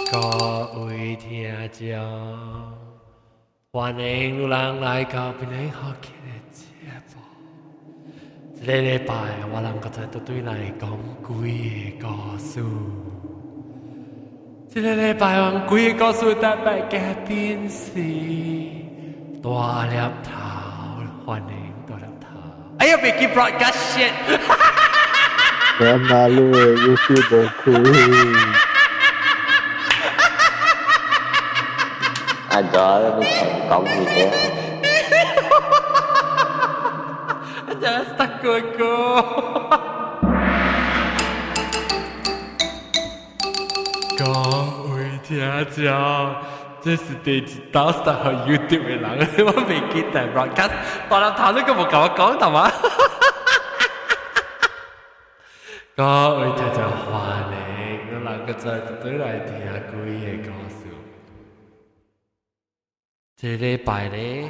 各位聽眾，歡迎有人來到檳城福建的節目。這个禮拜，我人閣再倒轉來講幾个故事。這个禮拜，我幾个故事特別嘉賓是大粒頭，歡迎大粒頭。哎呀，別記 broadcast shit！我馬路的 YouTube 無開。阿咗你同講嘢。 Jangan stuck aku. 各位聽眾，這是第一道 start YouTube 的人，我未記得 broadcast，大粒頭你個無共我講係嘛？各位聽眾歡迎，我人個再對來聽幾个故事。這禮拜咧，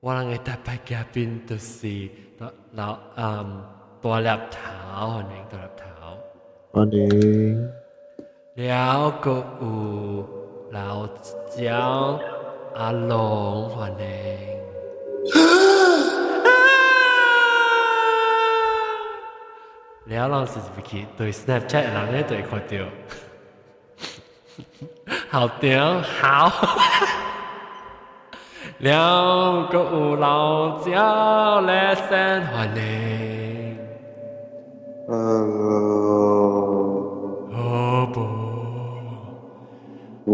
我人的特別嘉賓就是老大粒頭，歡迎大粒頭。歡迎。了閣有老蔣阿龍，歡迎。了攏是入去對 Snapchat 的人咧，就會看著。好點好。了閣有老蔣來生歡迎。 Hello。好無？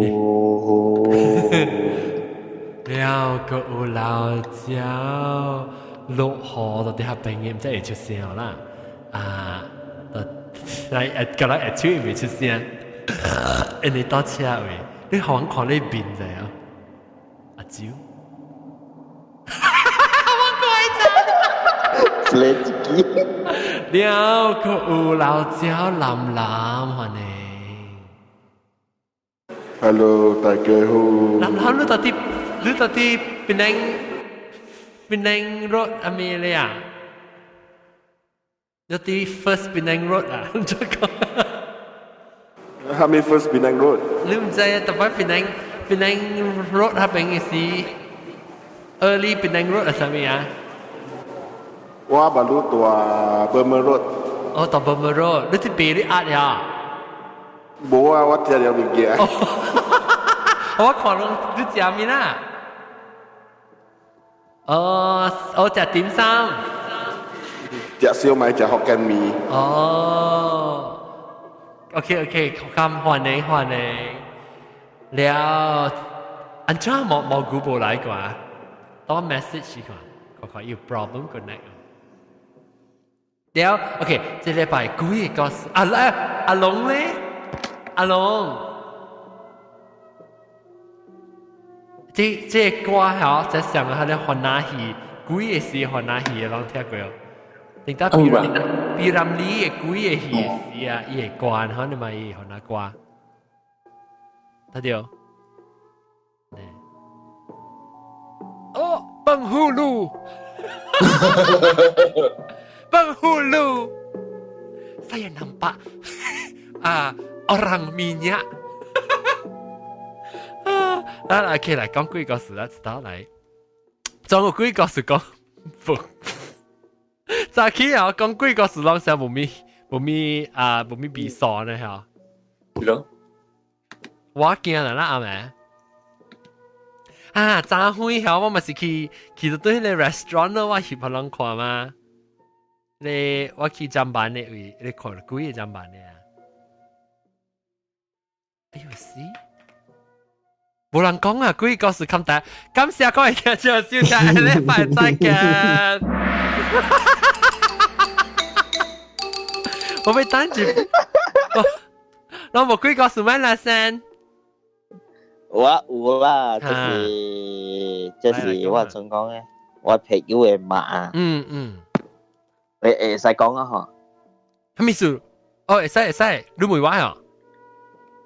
哦。了閣有老蔣落雨到底較朋友，毋知會出聲啦。啊，來敢若會手未出聲，因為倒車位，你予阮看你面者啊？阿蕉，我怪你自己。了閣有老蔣藍藍歡迎。 Hello，大家好。藍藍，你到底檳城 Penang Road 阿咩咧啊？有啲 First Penang Road 啊，唔知講。係咪 First Penang Road？你毋知啊？特別 Penang Road 那邊是 Early Penang Road 啊，啥物啊？我 baru 蹛 Burma Road。哦，蹛 Burma Road，你佇賣你壓呀？無啊，我食了物件。我看攏你食物啦？哦，我食點心。食燒賣，食福建麵。哦，OK OK，咁歡迎歡迎。了，按怎無無古無來過？當 message 看，看看有 problem connect。了，OK，這禮拜幾个故事？啊來，阿龍咧，阿龍，這歌吼，這上個彼個番仔戲，幾个是番仔戲的攏聽過哦。頂到 P. Ramlee 的幾个戲是啊，伊會關，可能嘛伊番仔歌，睇著。哦，崩葫蘆，崩葫蘆，saya nampak ah orang minyak 啊，來，OK 來講幾個事啦，知道來，總有幾個事講不，早起啊，講幾個事攏是無咪無咪啊無咪比賽呢嚇。係咯。我驚啦啦阿妹。啊，早昏曉我嘛是去到對彼个 restaurant 咯，我翕予人看嘛。你我去砧板的位，你看幾個砧板的啊？哎呦死！無人講啊，幾個是咁大，感謝各位聽眾收聽，下禮拜再見。我被等住，我無幾個是咩啦先？我有啦，就是我怎講咧？我朋友的媽。你會使講啊嗬？啥物事？哦，會使會使，你問我啊？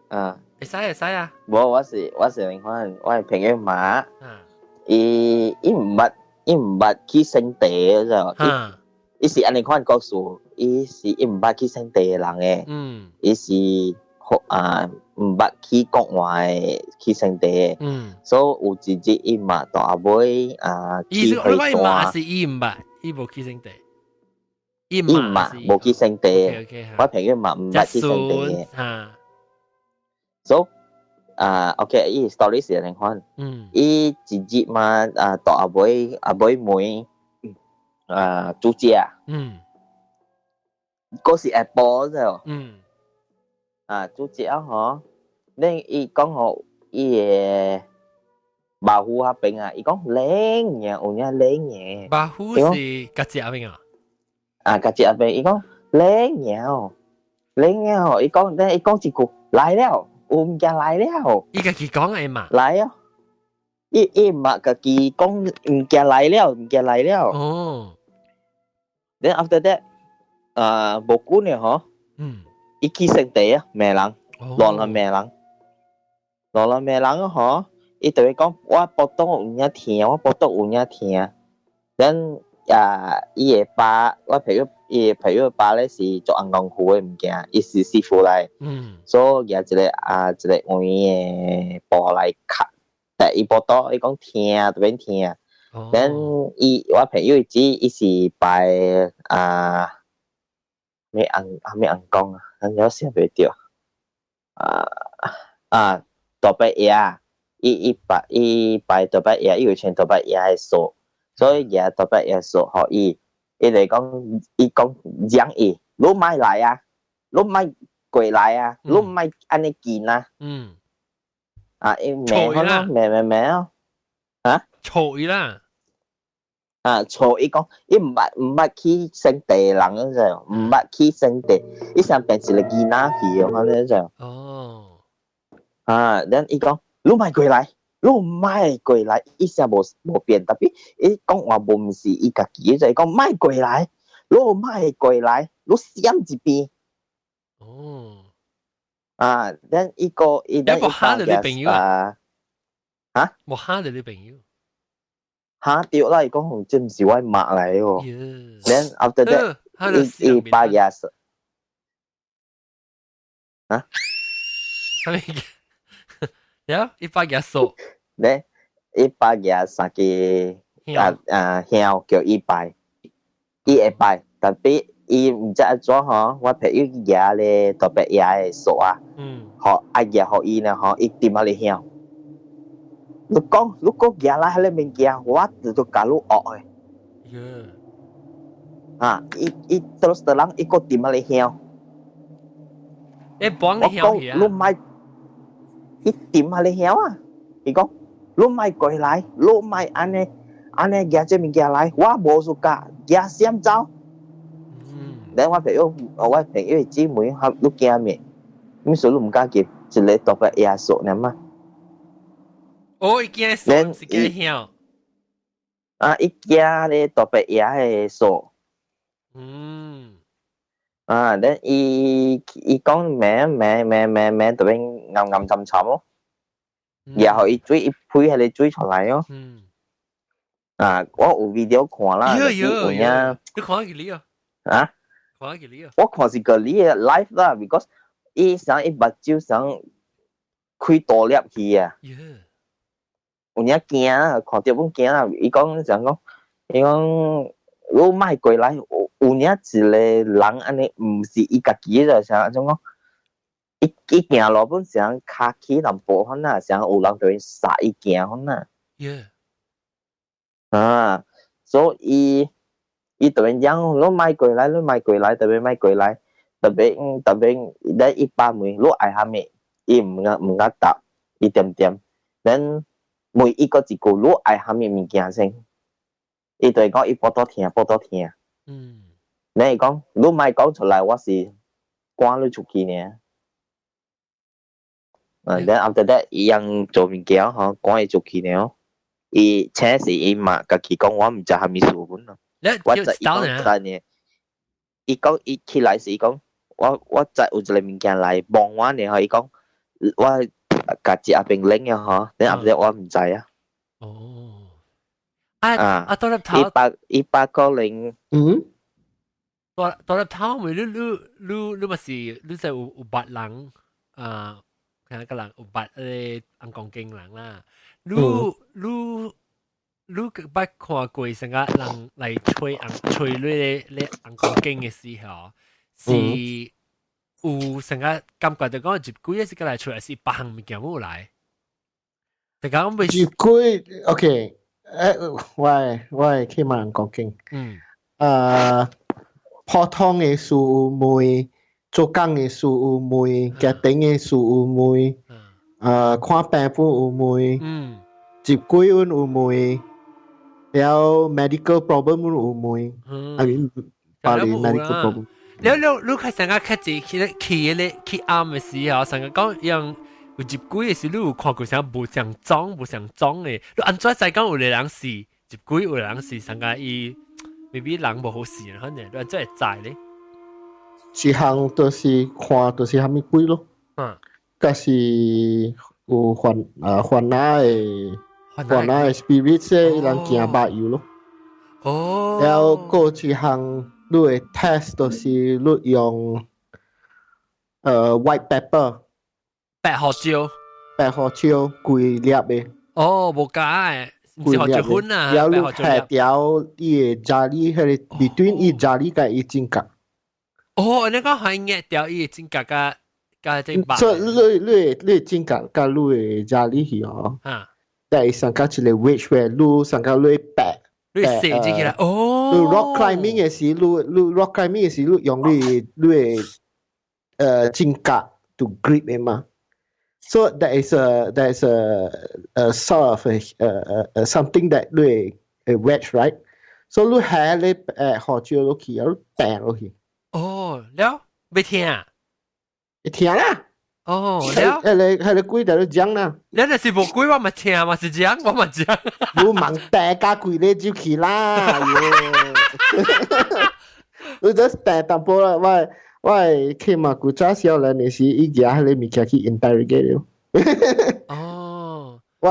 啊。會使會使啊。無，我是你看，我的朋友媽，伊毋捌去聖地就，伊是按呢款故事，伊是伊毋捌去聖地的人誒。伊是啊，毋捌去國外去聖地，所以有一日伊嘛到後尾啊去去回轉。是伊毋捌，伊無去聖地。伊嘛無去聖地，我朋友嘛毋捌去聖地。所以啊，OK，伊 story 是按呢款。伊一日嘛啊，到後尾後尾問啊煮食。嗰是下晡啫。啊，煮食嗬，恁伊講吼，伊的肉脯彼邊啊，伊講冷嘅，有影冷嘅。肉脯是家姐彼邊啊？啊，家姐彼邊，伊講冷嘅，冷嘅，伊講，恁伊講一句來了，有物件來了。伊家己講的嘛？來啊！伊伊嘛家己講物件來了，物件來了。哦。 Then after that，啊，無久呢嗬。伊去聖地啊，罵人，亂來罵人，亂來罵人啊嗬！伊就會講我腹肚有影疼，我腹肚有影疼。Then 啊，伊的爸，我朋友，伊的朋友爸咧是做紅功夫的物件，伊是師傅來，所以舉一個啊一個黃的布來卡，但伊腹肚伊講疼，特別疼。Then 伊我朋友伊伊是拜啊。咩紅啊咩紅公啊，我寫袂著啊啊大伯爺，伊伊拜伊拜大伯爺，伊有穿大伯爺的素，所以舉大伯爺素予伊，伊就講伊講講伊，你莫來啊，你莫過來啊，你莫按呢見啊，啊伊罵我咯，罵罵罵啊，啊？吵伊啦。啊，錯伊講，伊毋捌毋捌去聖地人嗰陣，毋捌去聖地，伊想變一個囡仔去哦，嗰陣。哦。啊，then 伊講，你莫過來，你莫過來，伊聲無無變，tapi 伊講話無毋是伊家己，就係講莫過來，你莫過來，你閃一邊。哦。啊，then 伊個伊，有無嚇著你朋友啊？啊？無嚇著你朋友？嚇著啦！伊講這毋是我媽來喎。Then after that，伊伊爸也是。啊？啥物？呀，伊爸耶穌。咧，伊爸舉三支啊啊香叫伊拜，伊會拜，tapi 伊毋知按怎吼，我朋友舉咧大伯爺的數啊，予啊舉予伊呢吼，伊點仔咧響。你講，你講舉來彼个物件，我就都共你惡的。啊，伊伊terus terang 伊閣點仔咧響。你幫你響去啊？你莫，伊點仔咧響啊！伊講，你莫過來，你莫按呢按呢舉這物件來，我無 suka，舉閃走。咧我朋友，我朋友的姊妹，哈，你驚咩？你說你毋敢入，一个大伯爺數爾嘛。哦，伊驚數是驚響。啊，伊驚咧大伯爺的數。啊，咧伊伊講咩咩咩咩咩，特別暗暗沉沉咯。然後伊水伊噴彼个水出來咯。啊，我有 video 看啦，有有有。你看幾哩啊？啊？看幾哩啊？我看是個你的 live 啦，because 伊想伊目睭想開大粒去啊。有影驚啊，看著本驚啊！伊講想講，伊講你莫過來，有有影一個人按呢，毋是伊家己就像怎講？伊伊行路本想跤起淡薄款啊，像有人對伊殺伊行款啊。 啊，所以伊突然講，你莫過來，你莫過來，特別莫過來，特別特別咧伊爸問你愛啥物，伊毋敢毋敢答，伊點點，咱問伊閣一句，你愛啥物物件先？伊就會講伊腹肚疼，腹肚疼。你講你莫講出來，我是趕你出去呢。啊，then after that，伊樣做物件吼，趕伊出去呢。伊請是伊嘛，家己講我毋知啥物事本咯。我知伊講知呢。伊講伊起來是伊講，我我知有一個物件來望我呢，吼，伊講我家己阿邊拎啊，吼，你後尾我毋知啊。哦。啊啊！大粒頭一百一百個零，嗯。大大粒頭咪你你你你咪是你就有有捌人啊？看個人有捌尪公經人啦，你你你捌看過啥個人來揣尪揣你咧尪公經嘅時候，是有啥個感覺就講入鬼是過來揣，還是別項物件冇來？就講未入鬼，OK，我去問尪公經，普通嘅事有問，做工嘅事有問，家庭嘅事有問，看病本有問，入鬼有問，然後 medical problem 有問，I mean 巴黎 medical problem。了了，你開成個較濟去去咧去暗嘅時候，成個講用有入鬼嘅時，你有看過啥無相裝無相裝嘅？你按怎知講有個人是入鬼，有個人是成個伊 maybe 人無好勢，可能你按怎會知咧？一項就是看就是啥物鬼咯，就是有煩啊煩惱的煩惱的 spirit 伊人行肉油咯。然後閣一項你會 test 就是你用white pepper 白胡椒，白胡椒規粒的。哦，無假的，毋是胡椒粉啊。然後你下掉伊的渣哩，彼個 between 伊渣哩佮伊指甲。哦，你講係壓掉伊的指甲佮佮這肉。所以你指甲佮你的渣哩去哦。但係上加一個 wedge 位，你上加你白。你射進去啦，哦。你 rock climbing 嘅時，你 rock climbing 嘅時，你用你的指甲 to grip 的嘛。So that is a sort of a something that 你會 wedge right. So 你下咧胡椒落去，然後掟落去。哦，了欲疼？會疼啦。哦，了。彼個鬼佇咧講啦。你若是無鬼，我嘛疼嘛是講，我嘛講。你忙掟加鬼咧入去啦！你 just 掟淡薄啦，我起碼古早少年的時，伊舉彼個物件去 interrogate 了。我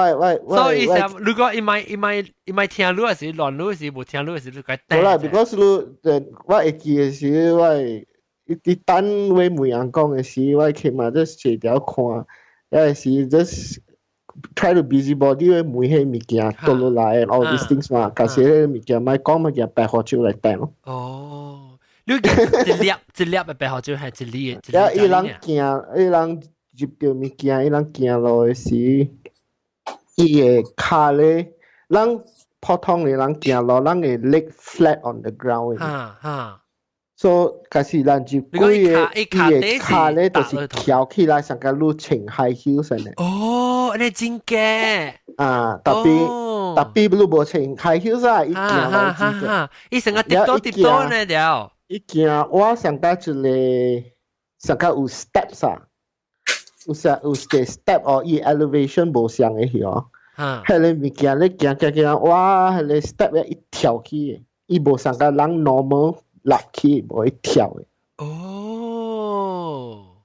所以意思，如果伊莫聽你，還是亂你，還是無聽你，還是你該無啦，because 你我會記的時，我會伊等我問人講的時，我起碼 just 坐條看，抑是 just try to busy body 去問彼物件倒落來，all these things 嘛，假使彼物件莫講物件白胡椒來掟咯。哦，你一粒一粒的白胡椒還是一粒？了伊人行，伊人入著物件，伊人行路的時，伊的跤咧，咱普通的人行路，咱會 leg flat on the ground 的。哈哈。所以，假使咱入鬼的，伊的跤咧就是翹起來，像個你穿 high heels 按呢。哦，按呢真假？啊，特別你無穿 high heels 啊，伊行路真假。伊成個跌倒跌倒呢了。伊行我上加一個上加有 steps 啊，有啥有個 step 哦，伊 elevation 無相的去哦。彼個物件咧行行行，哇！彼個 step 咧一跳起，伊無像個人 normal 落去，無一跳的。哦，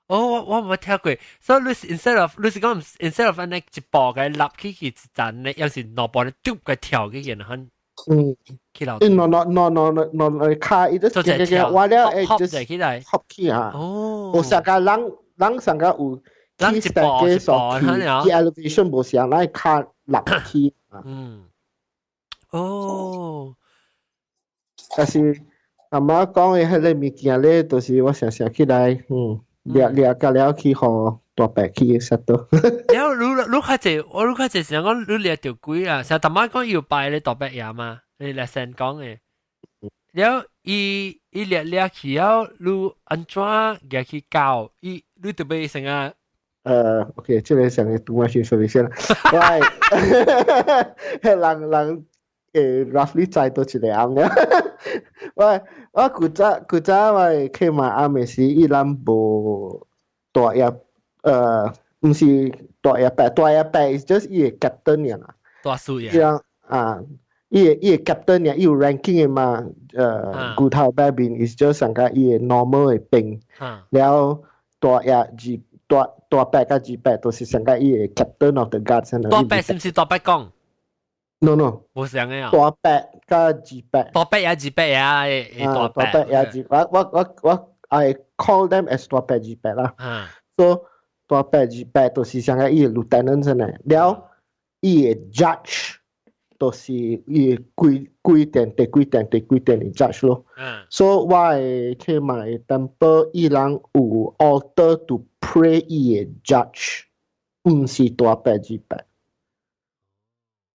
哦，我無聽過，所以你 instead of 你是講 instead of 按呢一步共立起去一層咧，抑是兩步咧丟共跳起去，然後起樓。 No no no no no no，跤伊就行行我了會就起來 hop 起啊。哦。無像個人人上個有。人一步一步，伊 elevation 無相，咱跤立起。哦。但是阿媽講的彼個物件咧，就是我想想起來，掠掠甲了去予大伯去殺到。了後你較濟，我你較濟想講你掠著鬼啊！成日阿媽講伊有拜咧大伯爺嘛，你來先講的。了伊掠掠去了，你按怎舉去教？伊你特別成啊？ OK，這個上個 too much information 啦。喂，人人roughly 知到一個暗了。我古早我去嘛暗的時，伊人無大爺，毋是大爺伯，大爺伯 is just 伊個 captain 爾啦。大叔爺。伊人啊，伊個 captain 爾，伊有 ranking 的嘛，牛頭伯面 is just 上個伊個 normal 的兵。了大爺二大大伯佮二伯都是上個伊個 captain of the guard。大伯是毋是大伯公？ No。無相的啊。大伯佮二伯。大伯也二伯啊，大伯也二，我 I call them as 大伯二伯啦。So 大伯二伯就是啥個伊 lieutenant 先嘅，了伊嘅 judge 就是伊幾幾殿第幾殿第幾殿嘅 judge 咯。所以我會去買 temple 伊人有 altar to pray 伊嘅 judge，毋是大伯二伯。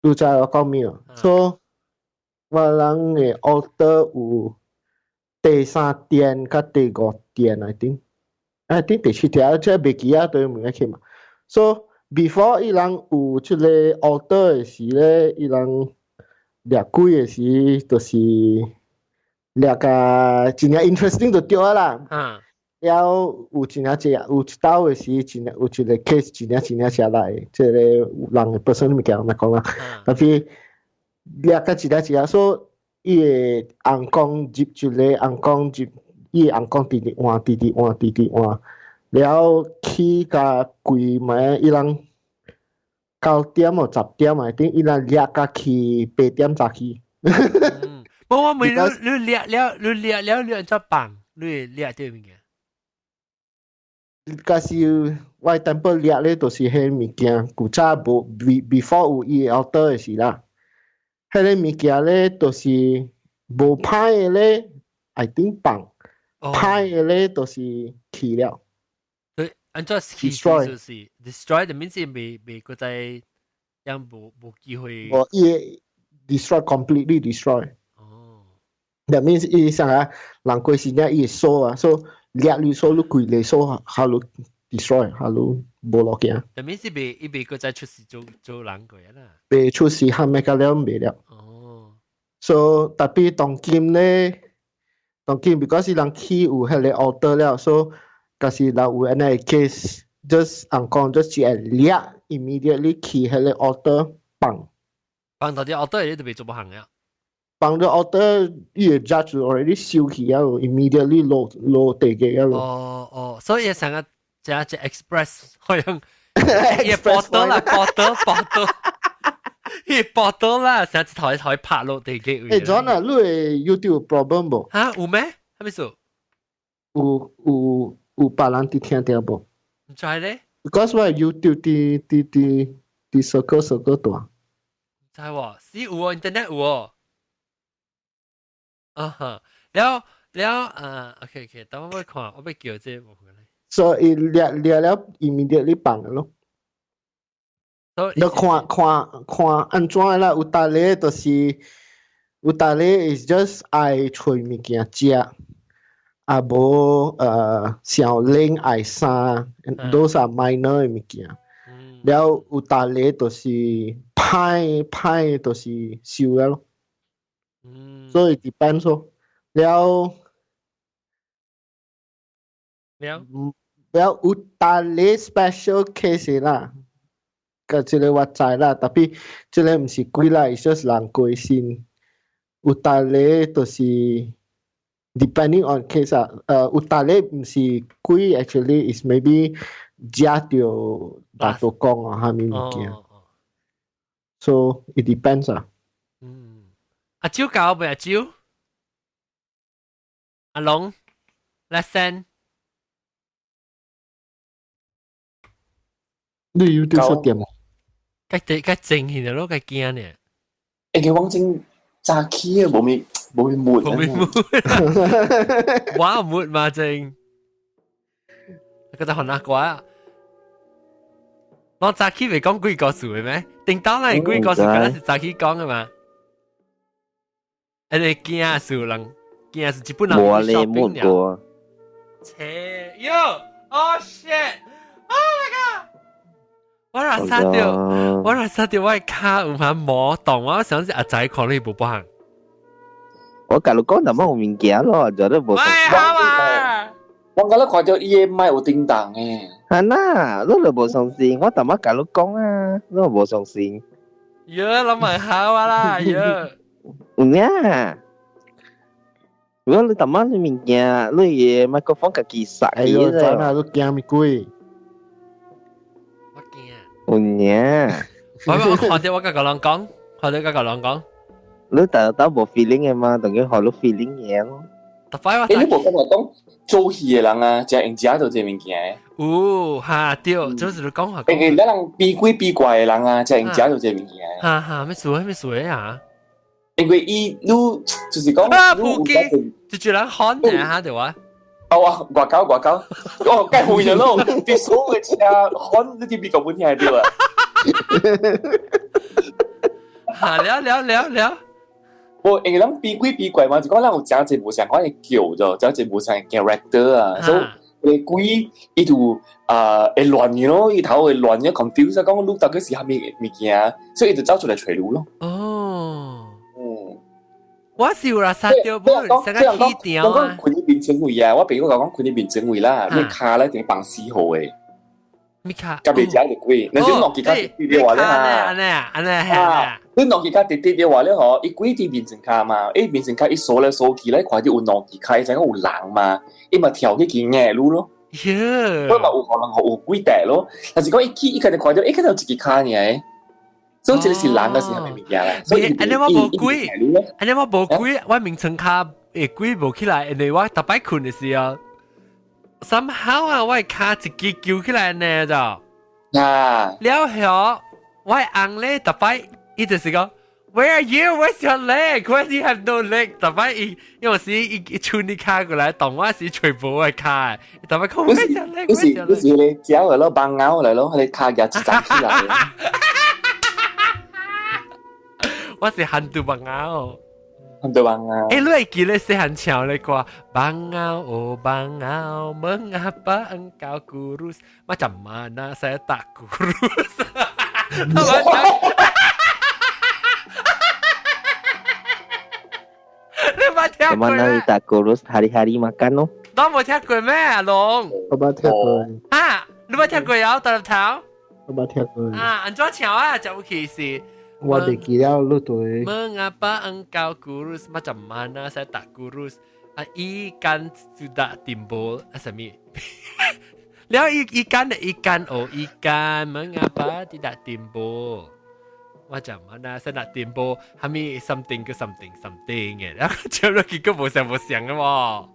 你知我講咩？所以我人嘅 altar 有第三殿佮第五殿，I think。I think 第七殿，這袂記啊，對唔記去嘛。So before 伊人有這個 altar 的時咧，伊人掠鬼的時，就是掠個真正 interesting 就對啦。了有真正濟，有一道的時，真有一個 case 真正真正寫來，這個人的本身物件我莫講啦。Tapi 掠個真正真正，所以伊的尪公入一個尪公入，伊的尪公直直換，直直換，直直換，了起甲規暝，伊人9點或10點啊，頂伊人掠甲去8點早起。無我問你，你掠了，你掠了，你按怎放？你掠這物件？假使我 temple 掠咧，就是彼物件，古早無 before 有伊 altar 的時啦。彼個物件咧，就是無歹的咧，I think 放，歹的咧，就是去了。對，按怎去就是 destroy 的 means 未未閣再樣無無機會。無伊 destroy completely destroy。哦。 That means 伊啥啊？人過身了伊鎖啊，所以掠你鎖你規個鎖，下路 destroy，下路無路行。 That means 伊未伊未閣再出世做做人過啦。未出世，後尾個了未了。哦。所以 tapi 當今咧，當今 because 人起有彼個 altar 了，所以假使人有按呢 case，just 尪公 just 只會掠 immediately 去彼個 altar 放。放到啲 altar 你都未做無行啊。放咗 altar，伊個 judge already 收起啊，immediately 落落地嘅啊。哦哦，所以成個只只 express 好像伊報道啦，報道報道，伊報道啦，成日台台拍落地嘅。誒，John 啊，你嘅 YouTube problem 無？嚇，有咩？啥物事？有有有別人佇聽著無？毋知咧。 Because 我 YouTube 佇佇佇佇 circle circle 大。毋知喎，是有哦，internet 有哦。啊哈，了了啊，OK OK，等我欲看，我欲叫這個無可能。所以掠掠了，immediately 放咯。你看看看按怎啦？有逐個就是有逐個 is just 愛揣物件食，啊無傷冷愛衫，those are minor 的物件。了有逐個就是歹歹就是收了咯。所以 depends 咯。了了了有逐個 special case 啦。個這個我知啦，tapi 這個毋是鬼啦，是 just 人過身。有逐個就是 depending on case 啊，有逐個毋是鬼，actually is maybe 食著大肚公啊，啥物物件。So it depends 啊。嗯，阿蕉搞未？阿蕉，阿龍，lesson。你有啲說點？該該該靜起來咯，該驚呢。欸，佢講真早起啊，無咪無咪悶，無咪悶，我悶嘛正。嗰隻韓阿瓜，我早起未講鬼故事嘅咩？叮當嚟鬼故事，嗰陣是早起講嘅嘛。你驚事人，驚是日本人無咧悶過。切喲！Oh shit！Oh my god！我若殺掉，我若殺掉我的跤有法摸動，我想是阿仔看你無不行。我共你講，那麼有物件咯，就都無。喂，好啊！我今日看到伊的麥有叮當誒。啊那，你都無相信，我頭仔共你講啊，你都無相信。喲，諗埋好啊啦，喲。有影。如果你頭仔你物件，你的麥克風家己殺哎喲，真啊，你驚物鬼？我驚。有影。我我看到我共個人講，看到共個人講。你大家無 feeling 的嘛，當然予你 feeling 嘢咯。逐擺我欸，你無感覺講做戲的人啊，誠會食著這物件？有哈對，就是你講話。因為咱人比鬼比怪的人啊，誠會食著這物件。哈哈，咩事咩事啊？因為伊你就是講，啊，普基就一人喊呢哈對哇？哦啊，外口外口，哦，該會咗咯，啲所有的車喊你佇美國本聽著啊。哈了了了了。無，因為咱比鬼比怪嘛，就講咱有誠濟無相仝的叫做，誠濟無相仝的 character 啊，所以個鬼伊就啊會亂去咯，伊頭會亂嘅 confuse，講你到底是啥物物件，所以伊就走出來揣你咯。哦，嗯，我是有啦，殺掉不，成個起掉啊。講睏佇眠床位啊，我朋友講睏佇眠床位啦，你跤咧定放4號的。咪跤，佮袂食著鬼，若是兩支跤直直的話咧哈，按呢按呢啊，你兩支跤直直的話咧吼，伊鬼佇眠床跤嘛，伊眠床跤伊掃來掃去咧，看著有兩支跤，知影有人嘛，伊嘛跳去去咬你咯。喲，我嘛有可能有鬼帶咯，但是講伊去伊家己看著，伊看著有一支跤爾，所以這個是人還是啥物物件咧？所以按呢我無鬼，按呢我無鬼，我眠床跤會鬼無起來，因為我逐擺睏的時候。somehow 啊，我跤一支揪起來呢就，啊，了後我翁咧逐擺伊就是講，Where are you? Where's your leg? Why do you have no leg？逐擺伊因為是伊伊伸伊跤過來，當我是揣無我跤，逐擺講 Where's your leg？不是不是咧，腳來咯，綁拗來咯，彼个跤舉一層起來。我是 hantu 綁拗。 hantu 綁拗。欸，你會記得細漢唱咧歌？Bangau oh bangau, mengapa engkau kurus? Macam mana saya tak kurus? 你捌聽過咩？tak kurus hari-hari makan 咯。都無聽過咩？阿龍？我捌聽過。啊，你捌聽過有大粒頭？我捌聽過。啊，按怎唱啊？就有其是。我袂記了，你對。 Mengapa engkau kurus? Macam mana saya tak kurus? Ah, ikan sudah timbul. Ah, 啥物？了伊 ikan 的 ikan oh ikan mengapa tidak timbul? Macam mana saya nak timbul? 啥物 something 個 something something 的，然後唱落去閣無相無像的喎。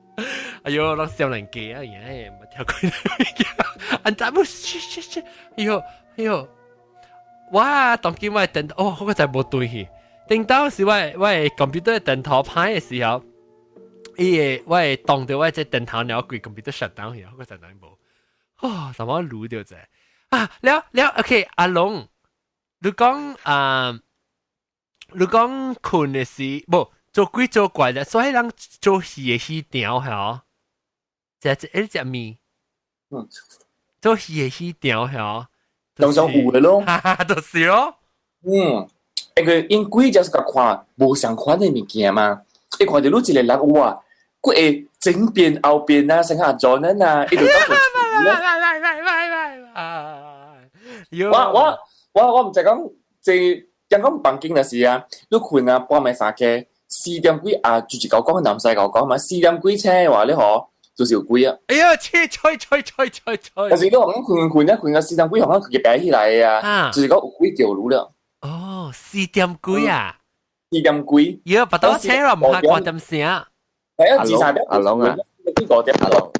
哎喲，攏少年家啊，而家無聽過。按怎無？哎喲，哎喲。我當今我的電哦，我實在無對去。頂到是我的 computer 電頭歹的時候，伊會我會當著我這電頭了規 computer shut down 去，我實在無。哦，怎麼滷著者啊？了了，OK，阿龍，你講啊，你講睏的時，無做鬼做怪的，所以人做戲的戲場吼，食一食麵，嗯，做戲的戲場吼。當上有的咯，哈哈，就是咯。嗯，因為因鬼就是共看無相仝的物件嘛，伊看著你一個人哇，閣會前變後變啊，像阿 John 啊，伊就走出來。我我毋知講，這人講房間就是啊，你睏啊半暝三更四點幾啊，就是講講南西講嘛，四點幾醒的話，你嗬。就是有鬼啊！哎呀，吹吹吹吹吹吹！但是你講睏睏啊睏啊四點幾，好像佢爬起來啊，就是講有鬼叫你了。哦，四點幾啊？四點幾？喲，白到車咯，唔怕掛點聲。係啊，二三點。阿龍啊， 5點。阿龍，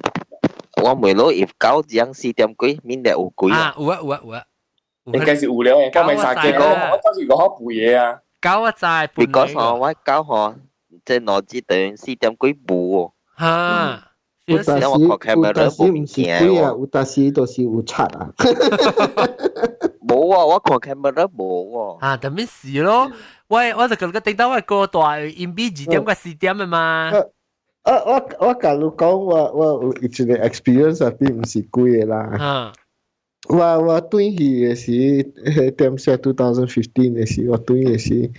我問你，if 9點4點幾，免得有鬼啊？有啊有啊有啊，應該是有了的，半暝三更，我當時我好背嘢啊。九啊在。別講說我九號，這腦子等四點幾無。哈。有當時有當時毋是鬼啊，有當時就是有賊啊。無啊，我看 camera 無喎。啊，特別是咯，我就覺得頂到我個大因比2點到4點的嘛。啊，我共你講，我有一個 experience 並毋是鬼的啦。啊。我轉去的時，彼點寫2015的時，我轉的時，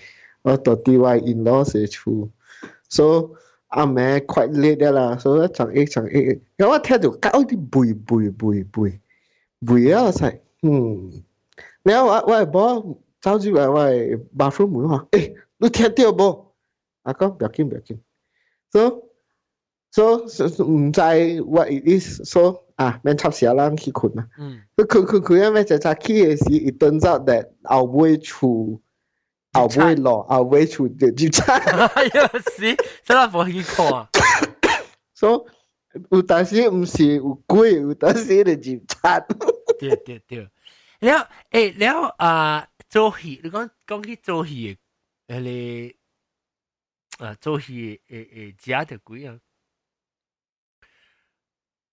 我佇佇我 in-laws 的厝，所以暗暝 quite late 啦，所以十一十一，然後我聽著狗佇吠吠吠吠吠啊！我說，嗯，然後我的某走入來我的 bathroom 門話，欸，你聽著無？啊講不要緊不要緊，所以毋知 what it is，所以啊，免插舌咱去睏啦。佢睏睏睏啊，欲早早起的時，it turns out that 後尾厝後尾路後尾厝就入賊。哎呀，是，這咱無去看。所以有當時毋是有鬼，有當時就入賊。對對對，了了啊，做戲，你講講起做戲的，彼个啊做戲會食著鬼啊？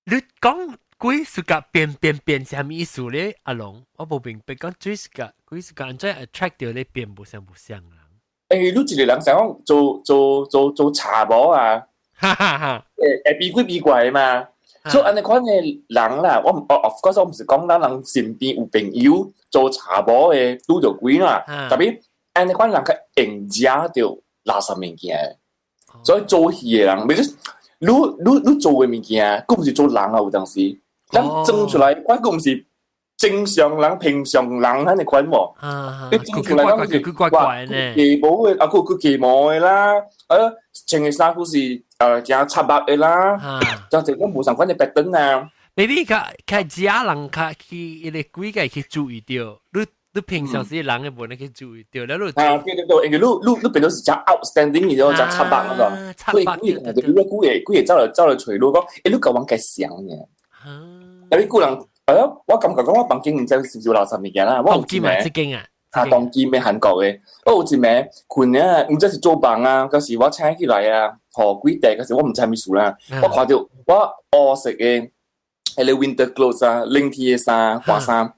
你講鬼是甲變變變啥物意思咧？阿龍，我無明白講水是甲鬼是甲按怎 attract 著咧變無相無相人。你一個人想講做做做做查某啊，哈哈哈，會變鬼變怪嘛。所以按呢款的人啦，我 of course 我毋是講咱人身邊有朋友做查某的拄著鬼啦，特別按呢款人較會食著垃圾物件，所以做戲的人，比如你你你做的物件，閣毋是做人啊，有當時，咱裝出來，我閣毋是正常人、平常人按呢款無。你裝出來講是怪怪呢？雞毛的，啊，閣閣雞毛的啦，穿的衫褲是誠插目的啦，就這種無相款的 pattern 啊。 maybe 較較食人較去伊个鬼個去注意著，你你平常時人會無呢去注意著，了你啊，對對對，因為你你你變做是誠 outstanding，你知道誠插目那個，所以鬼就你鬼會鬼會走來走來揣你講，你共阮較像呢？啊，你古人，哎喲，我感覺講我房間毋知是毋是有垃圾物件啦，我有一暝，這間啊，啊，當今的韓國的，我有一暝睏啊，毋知是做夢啊，抑是我醒起來啊，予鬼綴，抑是我毋知啥物事啦。我看著我烏色的，彼个 winter clothes 啊，冷天的衫，寒衫，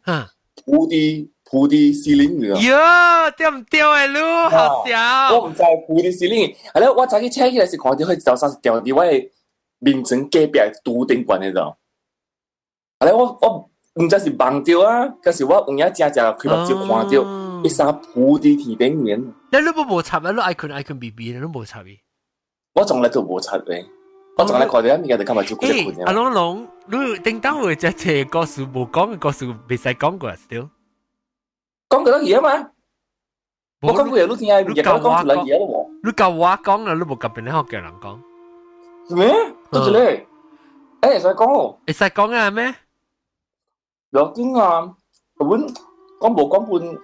鋪佇鋪佇 ceiling 裡。喲，對毋對的你，好笑。我毋知鋪佇 ceiling，啊咧，我早起醒起來是看著彼條衫是掉佇我的眠床隔壁櫥頂懸的著。啊咧，我我毋知是夢著啊，抑是我有影誠正開目睭看著，彼衫鋪佇天頂面。你你無無插啊？你愛睏愛睏 B B，你無插伊？我從來都無插的，我從來看著遐物件就感覺就幾困。阿龍龍，你頂當有隻這故事無講的故事，袂使講過對？講過得去啊嘛？我講過你聽下，你講出來嘢咯。你共我講啦，你無共別個叫人講。是咩？都是咧。會使講哦。會使講啊咩？要緊啊！阮講無講本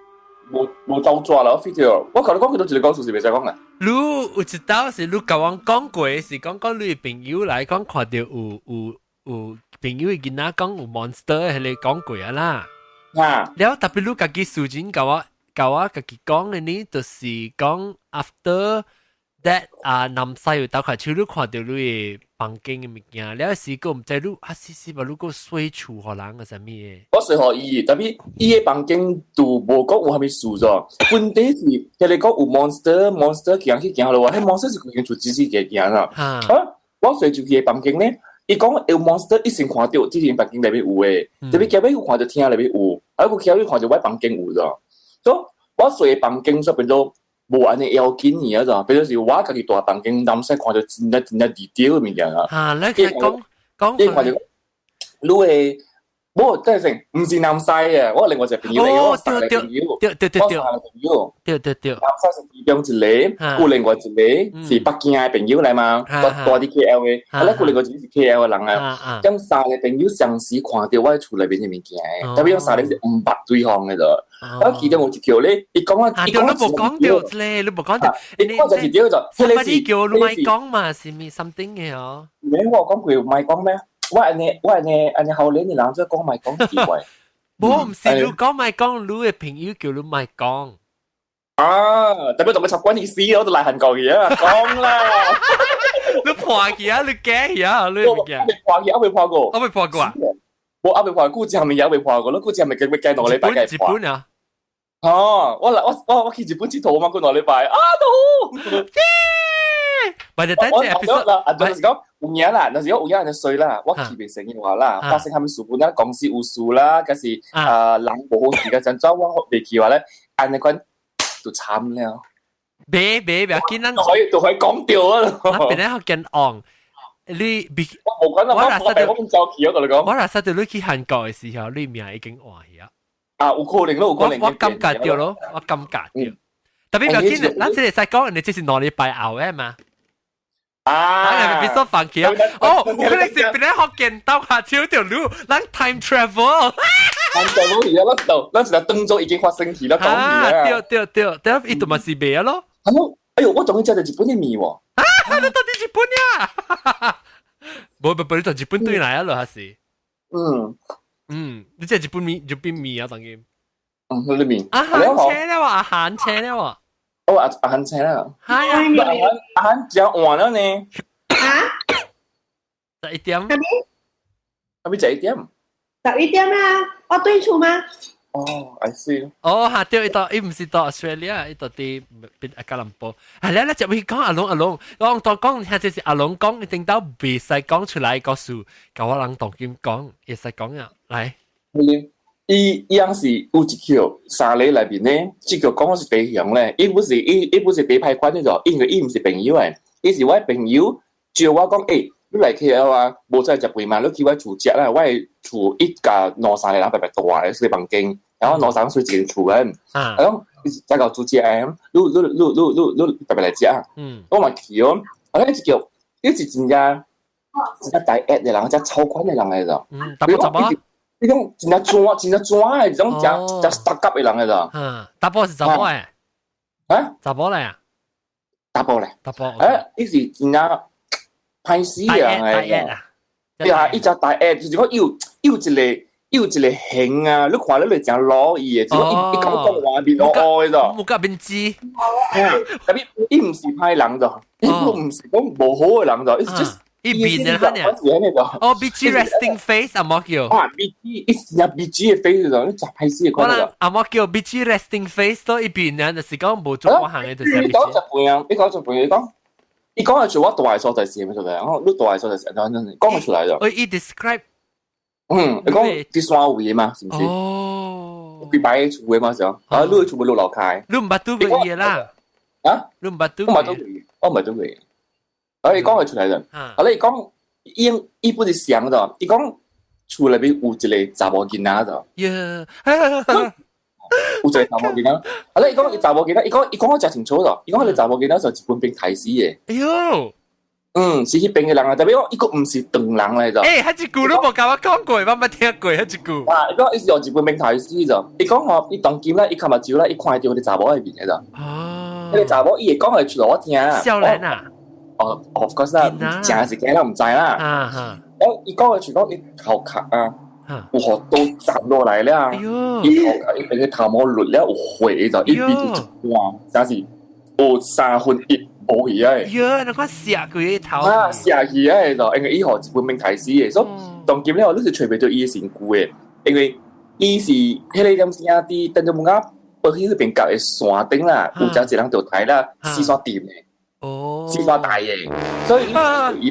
無無走抓啦，我 feel 到。我共你講，佢都一個故事是袂使講啊。你有一道是你共阮講過，是講講你朋友來講看著有有有朋友的囡仔講有 monster 彼个講過啊啦。啊！了特別你家己事前共我共我家己講的呢，就是講 after that 啊，南西有倒開手，你看著你的房間的物件，了時閣毋知你啊是是吧？你閣洗厝予人啊啥物的？我洗予伊，特別伊的房間就無講有啥物事咗。問題是，彼个講有 monster，monster 行去行落話，彼 monster 是規間厝只只個行啦。啊，我洗入去的房間咧，伊講有 monster，伊先看著這間房間內面有的，特別後尾閣看著廳內面有，啊，閣後尾看著我房間有咗。所以我洗的房間煞變做無按呢要緊爾啊，就，比如是我家己蹛房間，南西看著真正真正 detail 的物件啊。啊，你講講，你看著你的，無，等下先，毋是南西的，我另外一個朋友嚟，我三個朋友，對對對我三個朋友，對對對，南西是其中一個，有另外一個是北京的朋友來嘛，我蹛佇 KL 的，啊，咧有另外一個是 KL 的人啊，咁三個朋友同時看著我厝內面的物件，特別三個是毋捌對方的著。我記得有一條咧，伊講我，伊講你無講著咧，你無講著，伊講就是對就，彼個是叫你莫講嘛，是咪 something 的哦？咩？我有講過莫講咩？我按呢，我按呢，按呢後年的人做講莫講奇怪。無，毋是你講莫講，你的朋友叫你莫講。啊！特別同佢插關意思，我就來韓國去啊，講啦。你破去啊？你假去啊？你我未破去，我未破過。我未破過啊？我還未破過，之後咪也未破過，你估之後咪計計2個禮拜計日本啊？哦，我來我我我去日本𨑨迌嘛，過2禮拜啊都。咪就等陣 episode 啦，啊，就是講有影啦，若是講有影就衰啦，我去袂成嘅話啦，發生啥物事，本來公司有事啦，抑是啊人無好時間，怎我袂去話咧，按呢款就慘了。別別別，緊咱可以就可以講掉啊！我變咧學緊昂，你別我無管啦，我我我走去我同你講，我若實著你去韓國的時候，你名已經換去啊。啊，有可能咯，有可能。我感覺著咯，我感覺著。特別不要緊，咱這個使講，你這是2禮拜後的嘛？啊！別說放棄啊！哦，有可能是變咧福建兜下手條路，咱 time travel。 time travel 而家咱就咱就當做已經發生去啦，講啊！對對對，對，伊就嘛是袂啊咯。哎呦，我終於食著日本的麵喎！啊，你到底日本呀？無無無，你從日本轉來啊，咯，還是？嗯。嗯，你這日本麵日本麵啊，當今。嗯，你麵。阿韓車了啊，阿韓車了啊。哦，阿阿韓車啦。係啊。阿韓阿韓只換了呢。啊？ 11點。係咪？係咪11點？ 11點啊！我對厝嗎？哦，I see。哦，嚇對，伊到伊毋是到 Australia，伊到佇變吉隆坡。係咧，咧就會講阿龍阿龍，我當講，下這是阿龍講，一定到袂使講出來告訴，教我人當今講，會使講啊，來。伊伊樣是有一橋三個內面呢，這個講是弟兄咧，伊不是伊伊不是第派款那種，因為伊毋是朋友誒，伊是我朋友招我講，欸，你來 KL 啊，無在食飯嘛，你去我厝食啦，我厝一家兩三個人白白大嘅細房間，然後兩三個睡一間厝嘅，啊，講再到煮食誒，你你你你你你白白來食，嗯，我嘛去哦，啊，一叫，伊是真正真正大壓的人，真超款的人來著，嗯，查某查某。呢種真正專真正專的，這種真真 stuck up 的人來著。嗯，查某是查某誒，啊？查某來啊？查某咧？查某。誒，伊是真正歹死人來。對啊，伊只大壓，就是講有有一個有一個型啊，你看你就真老伊的，就是講伊伊講講話面烏烏的咋。冇甲面子。特別伊毋是歹人咋，伊毋是講無好的人咋，伊是 just 伊面的哈呢？哦，bitchy resting face 阿莫叫。啊，bitchy，伊是bitchy 的 face 咋，你真歹死的看到。阿莫叫 bitchy resting face 都一邊呢，就是講無做我行的，就是。你講一半啊，你講一半，你講，伊講的是我大的所在是啥物所在？我你大的所在是按怎講得出來就。哦，伊 describe。嗯，你講佇山位嘛，是毋是？哦。幾擺厝的嘛是啊，啊，你厝無落樓開。你毋捌拄過伊啦？啊？你毋捌拄？我毋捌拄過伊，我毋捌拄過伊。啊！伊講會出來的，啊！你講伊伊不是想的，伊講厝內面有一個查某囡仔的。呀！有一個查某囡仔，啊！你講伊查某囡仔，伊講伊講我誠清楚的，伊講彼個查某囡仔是日本兵刣死的。哎喲！嗯，是彼邊的人啊，特別講伊個毋是唐人來的。欸，彼一句你無共我講過，我捌聽過彼一句。啊，伊講伊是用日本兵刣死的，伊講吼，伊當今咧，伊看目睭咧，伊看著彼個查某的面的。哦。彼個查某伊會講會出來我聽。少年啊！哦，of course 啦，誠時間咱毋知啦。啊哈！我伊講的是講伊頭殼啊，有予刀斬落來了。伊頭殼伊邊個頭毛落了有血就，伊變一半，真是有1/3無去啊！喲，你看射佢個頭。啊，射去啊！就因為伊予日本兵刣死的，所以當今了你是揣袂著伊的身軀的，因為伊是彼個點聲佇鄧做木仔北彼邊角的山頂啦，有誠濟人就刣啦，四山掂的。哦，四山大的，所以伊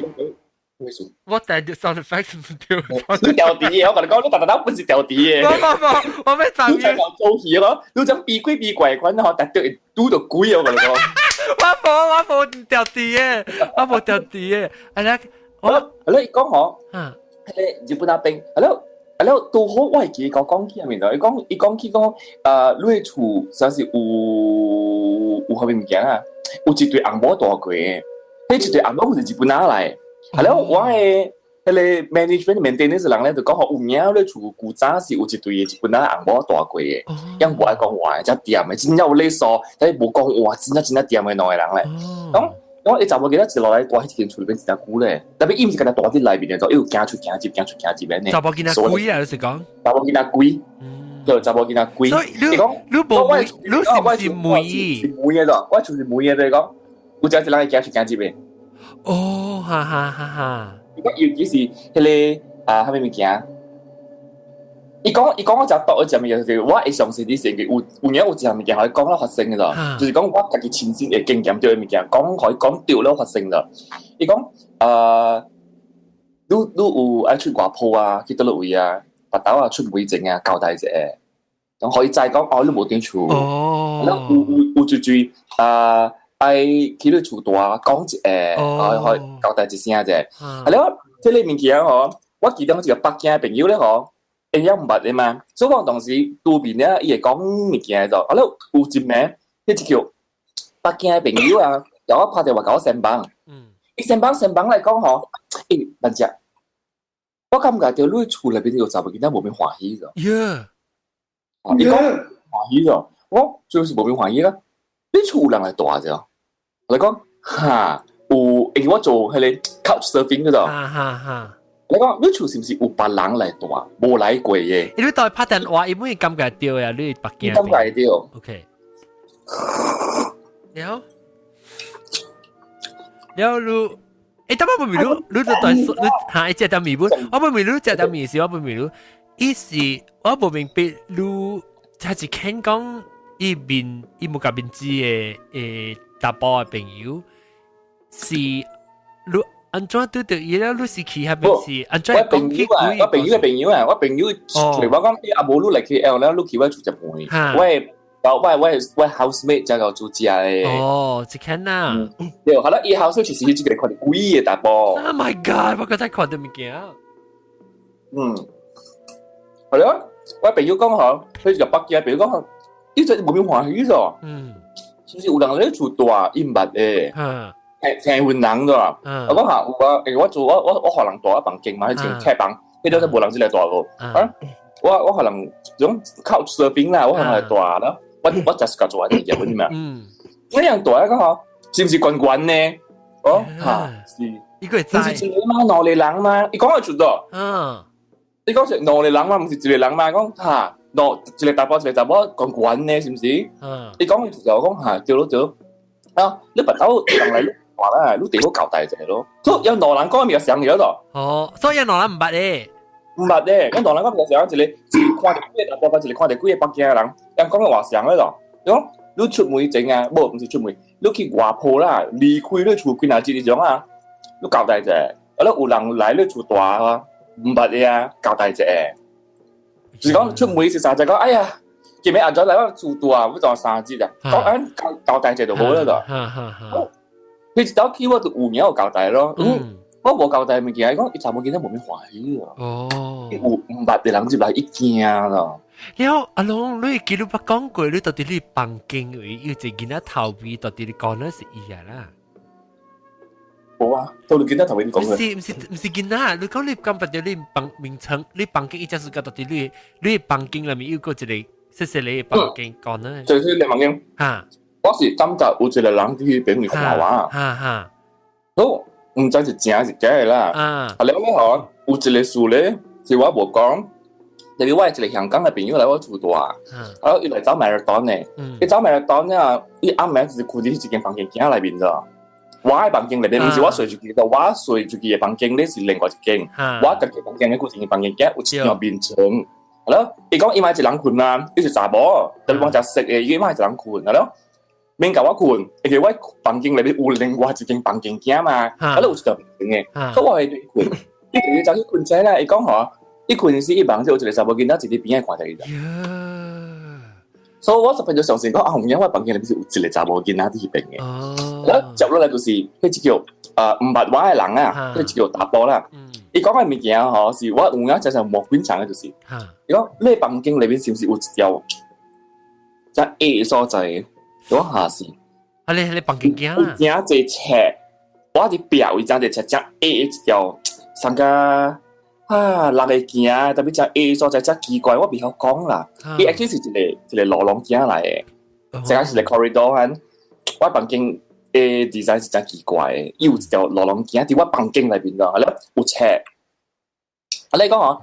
咩事？我帶著 sound effects 唔對。你掉地的，我共你講，你逐逐都不是掉地的。無無無，我欲你才做戲咯，你種比鬼比怪款吼，逐著會拄著鬼，我共你講。我無我無掉地的，我無掉地的。啊咧，我啊咧伊講吼，彼個日本阿兵，啊了啊了，拄好我會記得講起啥物伊講伊講起講，你的厝啥是有有啥物物件啊？有一對翁某蹛過的，彼一對翁某是日本仔來的。啊了，我的彼個 management maintenance 人咧就講吼，有影你厝古早是有一對日本仔翁某蹛過的，因無愛講話，真恬的，真正有禮數，但是無講話，真正真正恬的兩個人咧。講講伊查某囡仔一落來蹛彼間厝內面真正久咧，特別伊毋是干焦蹛佇內面的，伊有行出行入，行出行入的呢。查某囡仔鬼啊，就是講。查某囡仔鬼，對，查某囡仔鬼。所以你你無問，你是毋是問伊？是問的咯，我厝是問的，就是講有誠濟人會行出行入的。哦，哈哈哈哈！伊講尤其是彼個啊，啥物物件？伊講伊講我誠毒的一物件，就是我會相信你是因為有有影有一項物件予伊講了發生的咯，就是講我家己親身會經驗著的物件，講予伊講著了發生了。伊講你你有愛出外鋪啊，去佗落位啊，腹頭啊出門前啊，交代一下，予伊知講哦，你無佇厝。哦。有有有一句啊，愛去你厝蹛講一下，予伊交代一聲者。啊了，這個物件吼，我其中一個北京的朋友咧吼。因也毋捌的嘛，所以我當時拄面咧，伊會講物件的就，啊了有一暝，彼一叫北京的朋友啊，共我拍電話共我先幫，伊先幫先幫來講吼，欸，萬姐，我感覺著你厝內面有查某囡仔無變歡喜咗。耶，伊講歡喜咗，我就是無變歡喜啦。你厝有人來蹛者，我講哈，有，因為我做彼個 couch surfing 嗰度。哈哈哈。你講你厝是毋是有別人來住？無來過嘅。你對拍電話，伊本感覺著呀，你北京。感覺著。 OK。了，了你，欸，但我不明你，你就對你嚇一隻條麵本，我不明你食條麵是，我不明你，伊是我無明白你，他是肯講伊面伊無共面子的查埔的朋友，是你按怎拄著伊了？你是去彼邊是按怎我朋友啊，我朋友的朋友啊，我朋友隨我講，阿無你來 KL 了，你去我厝食飯，我我 housemate 才夠煮食的。哦，這款啊。對，好啦，伊 housemate 其實是一個看著鬼的查埔。 Oh my god！我剛才看著物件。嗯，係咯，我朋友講嗬，佢就北京朋友講，伊這無咩歡喜咗。是毋是有人咧厝住，伊毋捌的。聽雲人咗。我講下有啊，欸，我做我我我予人住我房間嘛，彼間客房，彼度都無人進來住過。啊，我我予人種 couch surfing 啦，我予人來住啦。我我就是共做完結婚嘛。那樣住啊個嗬，是毋是懸懸呢？哦，嚇，是。伊個會知。毋是一個嗎？兩個人嗎？伊講會出咗。伊講是兩個人嗎？毋是一個人嗎？講嚇，兩一個查埔一個查某懸懸呢？是毋是？伊講會出咗，講嚇，對咯對咯。啊，你跋倒人來你話啦，你地好交代一下咯。所以有兩人講物件相咗咯。哦，所以有兩人毋捌咧。毋捌咧，咁兩人講物件相，一個一個看著幾個查埔，一個看著幾個北京的人，𪜶講的話相咧咯。伊講你出門前啊，無毋是出門，你去外埔啦，離開你厝幾若節種啊，你交代一下，啊，你有人來你厝住啊，毋捌的啊，交代一下。就是講出門是三日講，哎呀，今暝按怎來我厝住啊，欲住三日啊，講按交交代一下就好了咯。佢一早起我就有影有交代咯。嗯，我無交代物件，伊講伊查某囡仔無咩歡喜啊。伊有毋捌的人入來，伊驚咯。了，阿龍，你記錄捌講過，你到底你房間位有一個囡仔頭尾，到底你講的是伊啊啦？無啊，到底囡仔頭尾你講過？毋是毋是毋是囡仔，你講你感覺著你房名稱，你房間伊只是講到底你你房間內面有個一個細細个房間講呢？就是你房間。哈，我是感覺有一個人佇彼邊看我。哈哈。好，毋知是真是假的啦。啊，了咧吼，有一個事咧，是我無講。特別我一個香港的朋友來我厝住，啊，伊來走 marathon 呢，伊走 marathon 呢，伊暗暝就是睏佇一間房間鏡內面咋。我的房間內面，毋是我睡出去的，我睡出去的房間咧是另外一間，我家己房間咧佫一間房間鏡有一張眠床。係咯，伊講伊嘛一人睏嘛，伊是查某，特別我誠熟的，伊嘛一人睏，係咯，免共我睏，因為我房間內面有另外一間房間鏡嘛，啊，有一張眠床的，所以我會對睏。伊就走去睏醒啦，伊講吼。伊睏時伊夢就有一個查某囡仔坐佇邊仔看著伊。所以我十分就相信講啊，有影我房間內面是有一個查某囡仔佇彼邊的。然後接落來就是彼一叫毋捌我的人啊，彼一叫查埔啦。伊講的物件吼，是我有影真正毛管欉的，就是伊講你房間內面是毋是有一條遮矮的所在？我下是。啊，你你房間鏡有誠濟冊，我佇壁位誠濟冊，遮矮一條，上個。啊，人會行，特別遮矮所在遮奇怪，我袂曉講啦。伊 actually 是一個一個路廊鏡來的，這個是一個 corridor 啊。我房間的 design 是真奇怪的，伊有一條路廊鏡佇我房間內面咯，啊，有冊。啊，你講哦，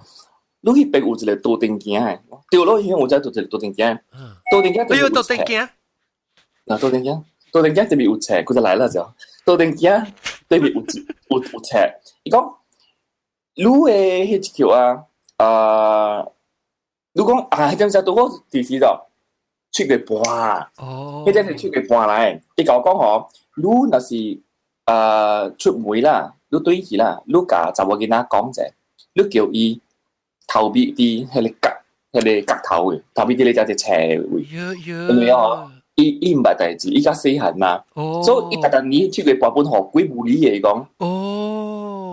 你彼邊有一個桌頂鏡的，對，你彼有隻一個桌頂鏡，桌頂鏡。哎呦，桌頂鏡。嗱，桌頂鏡，桌頂鏡這邊有冊，佢就來了就，桌頂鏡對面有有有冊，伊講。你的彼一叫啊，你講啊，彼陣時拄好佇時就七月半，彼陣是七月半來，伊共我講吼，你若是出門啦，你轉去啦，你共查某囡仔講者，你叫伊頭尾佇彼個角，彼個角頭的，頭尾佇咧遮一個斜位，因為吼，伊伊毋捌代誌，伊較細漢嘛，所以伊逐逐年七月半本予鬼無理的伊講。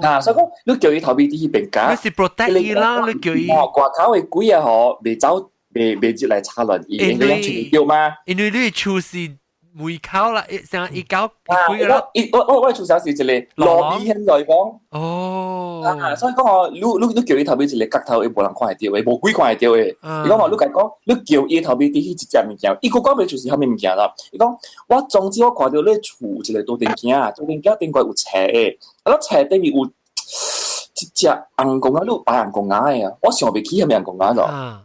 啊，所以講你叫伊頭尾佇彼邊夾，你是 protect 伊啦，你叫伊。哦，外口的鬼啊吼，袂走，袂袂入來插亂伊，應該養出去嘛。因為你厝是門口啦，成一搞幾個啦。我厝時是一個路邊現在講。哦。啊，所以講我，你叫伊頭尾一個角頭，伊無人看會著的，無鬼看會著的。伊講我，你共講，你叫伊頭尾佇彼一隻物件，伊閣講袂出是啥物物件啦。伊講我總之我看著你厝一個桌頂鏡，桌頂鏡頂懸有冊的，啊，冊頂面有一隻紅公仔，你有擺紅公仔的啊？我想袂起啥物紅公仔囉。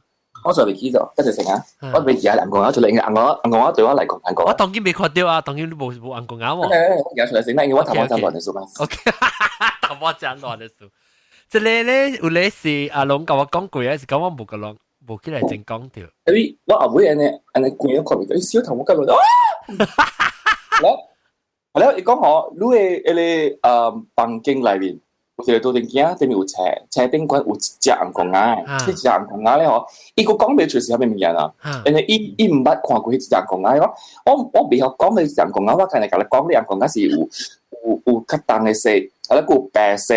我想袂起咗，一陣先啊！我袂記得紅公仔出來，因為紅公仔紅公仔對我來講，紅公我當今未看著啊，當今你無無紅公仔喎。我記出來先，因為我頭毛真亂的數嘛。 OK，頭毛真亂的數。這個咧有咧是阿龍共我講過，是講我無共龍無起來真講著。因為我後尾按呢按呢關咗看袂著，伊小頭毛較亂啊！係咯，伊講吼，你的彼個房間內面有一個桌頂鏡，頂面有冊，冊頂懸有一隻紅公仔，彼隻紅公仔咧吼，伊閣講袂出是啥物物件啦。因為伊伊毋捌看過彼隻紅公仔，我袂曉講彼隻紅公仔，我干焦共你講，彼紅公仔是有較重的色，啊，閣有白色，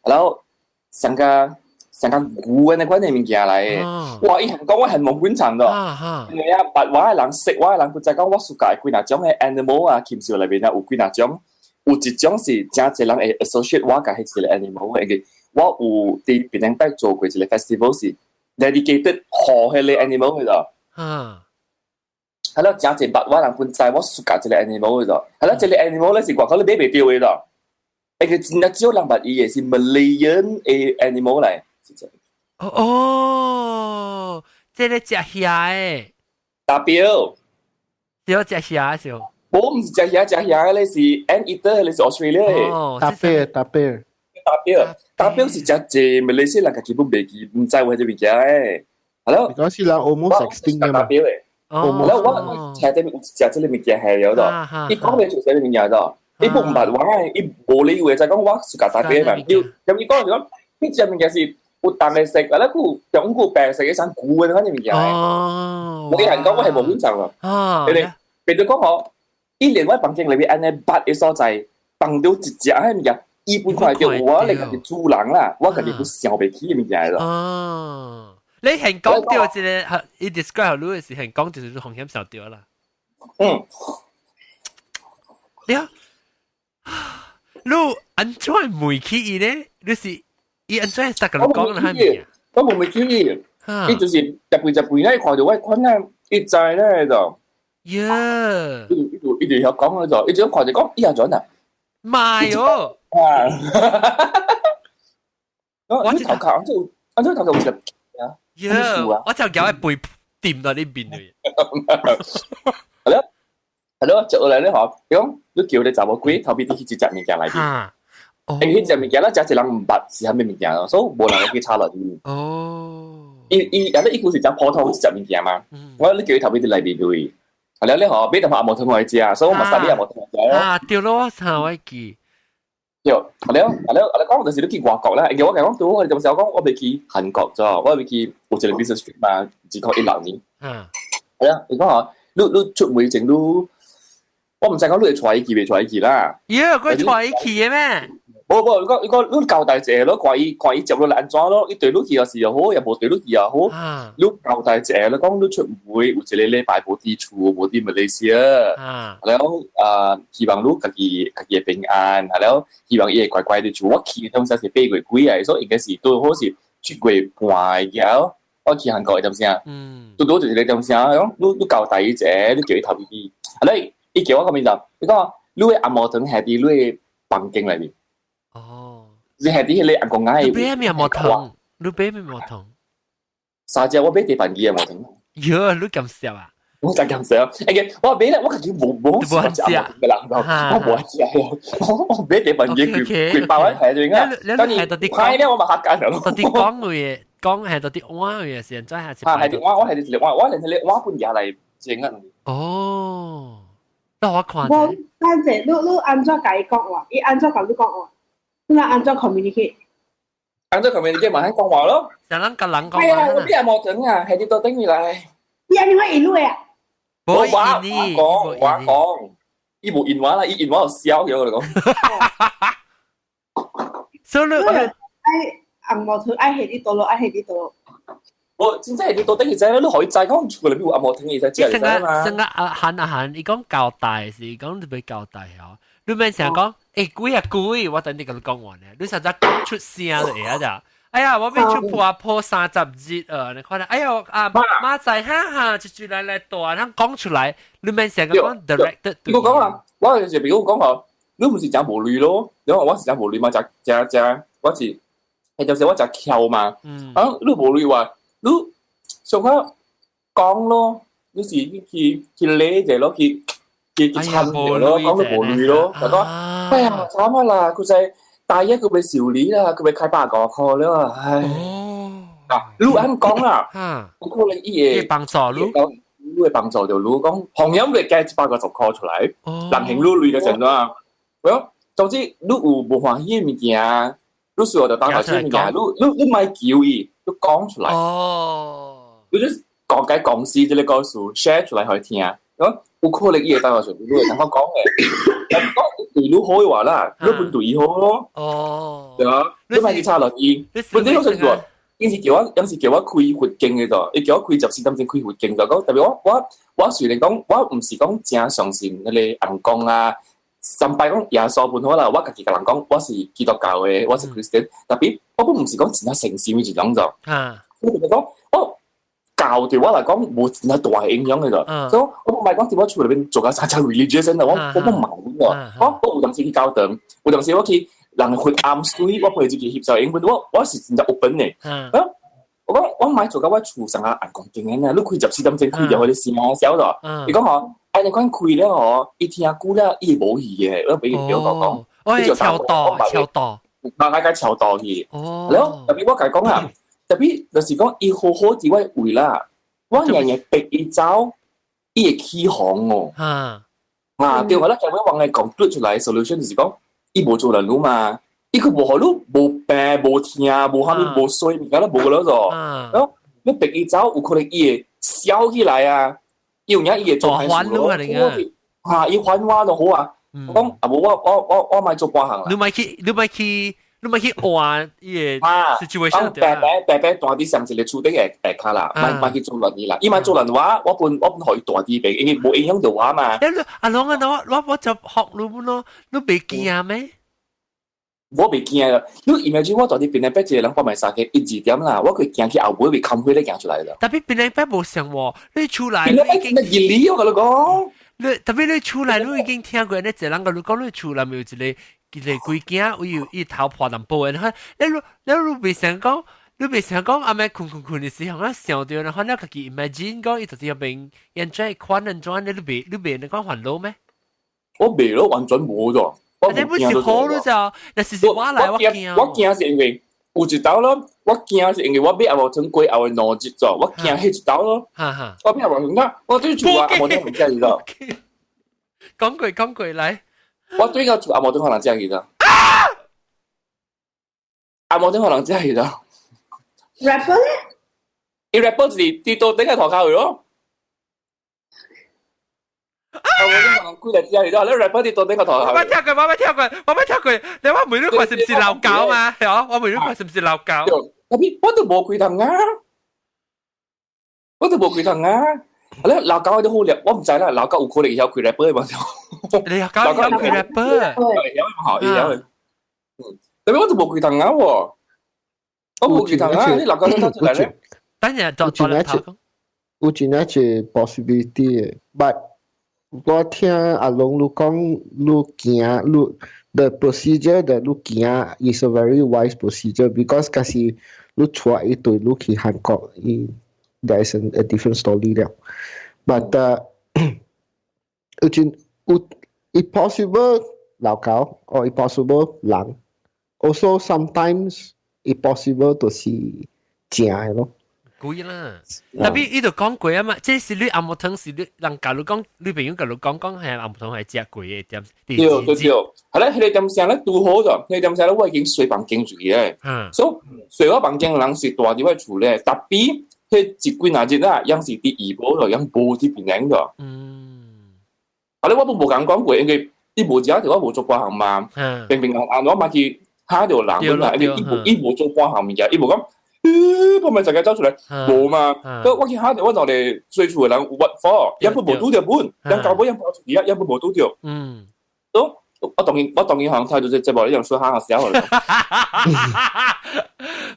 然後像個像個牛按呢款的物件來的。哇！伊還講我還毛管欉囉，因為啊，捌我的人識我的人，佢知講我 suka 幾若種的 animal 啊，禽獸內面啊有幾若種。有一種是誠濟人會 associate 我共彼一個 animal，因為我有佇檳城擺做過一個 festival 是 dedicated 予彼個 animal 的囉。係咯，誠濟捌我人本知我 suka 這個 animal 的囉。係咯，這個 animal 咧是外口你買袂著的囉。因為真正少人捌伊的是 Malayan 的 animal 來。哦哦，這個食蝦的。 Tapir。對，食蝦是。我毋是食蝦，食蝦咧是 anteater，咧是 Australia 的。哦， Tapir tapir。 Tapir tapir 是食濟馬來西亞人家己本袂記，毋知有彼個物件的。係咯。講是人 almost extinct 嘛。 Tapir 的。哦。然後我聽頂面有一隻這個物件係了囉，伊講袂出啥物件囉，伊本毋捌我，伊無理由會知講我 suka tapir 嘛。伊咁伊講是講，彼隻物件是有淡的色，啊，閣有中有白色的像牛的款物件的。哦。我係講我係無本場咯。哦。你變做講吼。伊連我房間內面按呢捌的所在，放著一隻彼物件，伊本看著我咧家己主人啦，我家己都想袂起的物件咯。哦，你係講著一個，伊 describe 你是係講就是風險想著啦。你啊，你按怎問起伊咧？你是伊按怎會共你講啦？係我無問起伊，伊就是入邊入邊咧，看著我款啊，伊知咧就。耶！伊就曉講嗰就，伊就看著講，伊按怎啊？唔係哦。啊！我頭殼按怎按怎頭殼有一個啊？耶！我就叫伊背掂到呢邊去。係咯，係咯，接落來咧嗬，伊講你叫你查某鬼頭邊佇彼一隻物件內面。因為彼隻物件咧，誠濟人毋捌是啥物物件咯，所以無人會去查落去。哦。伊伊，啊，伊故是誠普通一隻物件嘛。我你叫伊頭邊佇內面對。係了，你嗬，買淡薄紅毛糖來食，所以我嘛啥物紅毛糖來食。啊，對咯，我查我記。對，係了，係了，係了，講就是你去外國啦，因為我講對，我陣時講我欲去韓國咗，我欲去有一個 business trip 嘛，2016年。係啊，你講嗬，你出門前你，我毋知講你會帶伊去袂帶伊去啦。耶，我帶伊去的咩？無無，你講你交代一下，你看伊看伊接落來按怎咯？伊對你去也是又好，也無對你去也好。你交代一下，你講你出門有一個禮拜無佇厝，無佇馬來西亞。然後啊，希望你家己家己平安，然後希望伊會乖乖佇厝。我去的當時是八月幾啊，所以應該是拄好是七月半的。我去韓國的當時，拄拄就是個當時，講你交代伊一下，你叫伊頭去。啊，你伊叫我講咩就？伊講你的紅毛糖係佇你的房間內面。哦，是係佇彼個紅公仔。你買咩毛糖？你買咩毛糖？三隻我買地板機的毛糖。喲，你咁少啊？我就咁少，欸，我買咧，我家己無無食紅毛糖的人，我無愛食，我買地板機規規包係對啊。當然，快咧我嘛較簡單。到底講話講係到底碗話是怎還是？啊，係佇碗，我係佇一個碗，我連彼個碗本也來整啊。哦，那我看。我等陣，你按怎共伊講話？伊按怎共你講話？你若按怎 communicate？按怎 communicate 嘛，係講話咯。像咱共人講。係啊，我邊有毛糖啊，係佇倒轉來。伊按怎應你啊？我我講我講，伊無應我啦，伊應我就笑咗我講。所以你愛紅毛糖愛係佇佗落，愛係佇佗落。我真正你到底係知你可以知講厝內邊有暗無聽伊才知成個嘛。成個阿韓阿韓，伊講交代是講你欲交代哦。你免成講，欸鬼啊鬼，我等你共你講完咧，你實在講出聲就會啊咋。哎呀，我欲出破破30日啊！你看哎喲啊，媽仔哈哈，一句來來大，人講出來，你免成個講 direct。我講啊，我就是比如講吼，你毋是誠無鐳咯，你講我是誠無鐳嘛，食食食，我是，就是我食巧嘛。啊，你無鐳話，你上個講咯，你是去去理者咯，去去去參者咯，講你無鐳咯，就講，哎呀，慘啊啦，佢就。大一佢欲受理啦，佢欲開150塊了，唉。嗱，你按講啦，有可能伊會幫助你，你會幫助到你講，紅音會加150塊出來，人行你鐳就成啦。我總之你有無歡喜的物件，你需要就當頭先物件，你你你莫求伊，你講出來。哦，你就講解公司這個故事 share 出來予伊聽，有可能伊會當頭先，你會感覺講的。講對你好的話啦，你本對伊好咯。哦，對啊，你莫去插落伊。本身我想說，伊是叫我，伊是叫我開佛經的咋，伊叫我開14點鐘開佛經就講，特別我我我雖然講，我毋是講誠相信彼個尪公啊，三拜講耶穌本好啦，我家己共人講我是基督教的，我是 Christian，特別我本毋是講真正誠心的一種就。啊，我就講，我教對我來講無真正大影響的咋，所以我毋係講佇我厝內面做甲啥只 religious 我我無矛盾喎，我我有當時去教堂，有當時我去人佛庵水，我陪自己翕相影，我我是真正 open 的。啊，我講我莫做甲我厝上啊尪公經的，你開14點鐘開著，彼個聲小咗。伊講吼，按呢款開了吼，伊聽久了伊會無去的，我俾伊表講講，我會超度超度，我愛甲超度去。哦，了特別我共伊講啊。特別就是講，伊好好佇我位啦，我硬硬逼伊走，伊會起哄哦。啊，啊，對我咧，後尾往來講對出來 solution 就是講，伊無做人路嘛，伊閣無予你無病無疼無啥物無衰，物件都無了就。啊，你逼伊走，有可能伊會燒起來啊，伊有影伊會做壞事咯。啊，伊還我就好啊。我講啊，無我我我我莫做半項啦。你莫去，你莫去。你莫去換伊個 situation 白白白白蹛佇上一个厝頂下下跤啦，莫莫去做亂伊啦。伊莫做亂我，我本我本予伊蹛佇邊，因為無影響到我嘛。欸，阿龍啊，我我我就學你咯，你袂驚咩？我袂驚啊！你 imagine 我蹛佇邊咧，一個人半暝三更一二點啦，我會行去後尾會砍火咧行出來啦。特別邊咧無想喎，你出來你已經熱理我共你講。你特別你出來，你已經聽過，你一個人共你講，你厝內面有一個。一個鬼囝，有伊頭破淡薄的，你你你你袂想講，你袂想講，暗暝睏睏睏的時候，我想著，然後你家己 imagine 講，伊就是邊現在款安怎，你你袂你袂你講煩惱咩？我袂咯，完全無咗。你不是好咯就，那是我來我驚。我驚是因為有一道咯，我驚是因為我欲阿無通過後的兩日咗，我驚彼一道咯。哈哈，我欲阿無通啊，我對厝啊阿無通唔食去咗。講過講過來。我對個厝阿無通予人食去咗。阿無通予人食去咗。 rapper 咧？伊 rapper 就是佇桌頂個塗跤去咯。阿無通予人過來食去咗，你 rapper 佇桌頂個塗跤。我捌聽過，我捌聽過，我捌聽過。你我問你看是毋是老狗嘛？係哦，我問你看是毋是老狗？特別我都無開通啊，我都無開通啊。你老狗都好叻，我毋知啦。老狗有可能會曉開 rapper 嘛？你老狗曉開 rapper？會曉，會曉。嗯，特別我都無開通啊喎，我無開通啊！你老狗都走出來咧。等陣再再來頭。有真正一 possibility 的，but 我聽阿龍你講，你行你 the procedure that 你行 is a very wise procedure because 假使你帶一隊你去韓國，伊 there is a different story 了。But 有真有，it possible 老狗，or it possible 人，also sometimes it possible 就是正的咯。鬼啦！特別伊就講過啊嘛，這是你紅毛湯是你人共你講，你朋友共你講講係紅毛湯係食鬼的點。對對對，係咧，彼個點聲咧拄好咗，彼個點聲咧我已經睡房間住去咧。所以睡我房間的人是蹛佇我厝咧，特別彼一幾若日啊，還是佇怡保咗，還無佇檳城咗。啊咧，我都無共講過，因為伊無食就我無做半項嘛。平平安安我嘛去嚇著人啦，因為伊無伊無做半項物件，伊無講。我咪就個走出來，無嘛。咁我去下我落嚟最厝的人 what for？一本無拄著本，人舊本一跑出去，一本無拄著。都我當然行態度就節目呢樣說下個時候。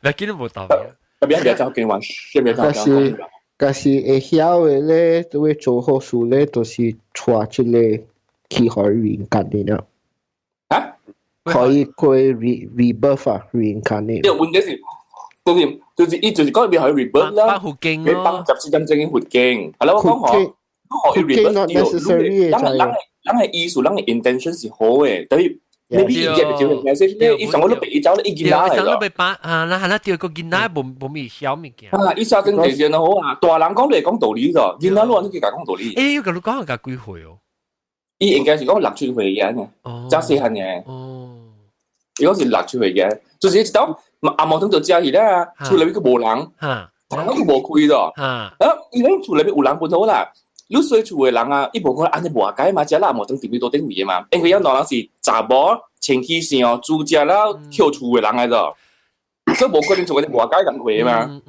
唔記得無道理。特別係就見玩，特別但是但是會曉的咧，都會做好事咧，就是帶這個去予 reincarnate 了。啊？可以過 rebirth 啊，reincarnate。呢個問題是，就是伊就是講變係 rebirth 啦，佛經。你幫十四針正經佛經，係啦，我講學，學 rebirth 掉，人人嘅意思，人嘅 intention 是好嘅，但係 maybe 伊 get 到 message 咧，伊上個都被伊走咧，伊囡仔嚟咗。被把啊，那係那掉個囡仔無無咪曉物件。啊，伊啥真地先好啊，大人講你係講道理咋，囡仔攞你去講道理。欸，佢講個幾歲哦？伊應該是講六七歲嘅，真細漢嘅。伊講是六七歲嘅，就是一當阿毛湯就食起啦，厝內面閣無人，房閣無開咗。啊，伊講厝內面有人本好啦。你細厝的人啊，伊無可能按呢無解嘛，食啦無當佇邊多頂位的嘛，因為有兩人是查某清氣上煮食啦跳厝的人來咗，所以無可能做嗰啲無解人會嘛。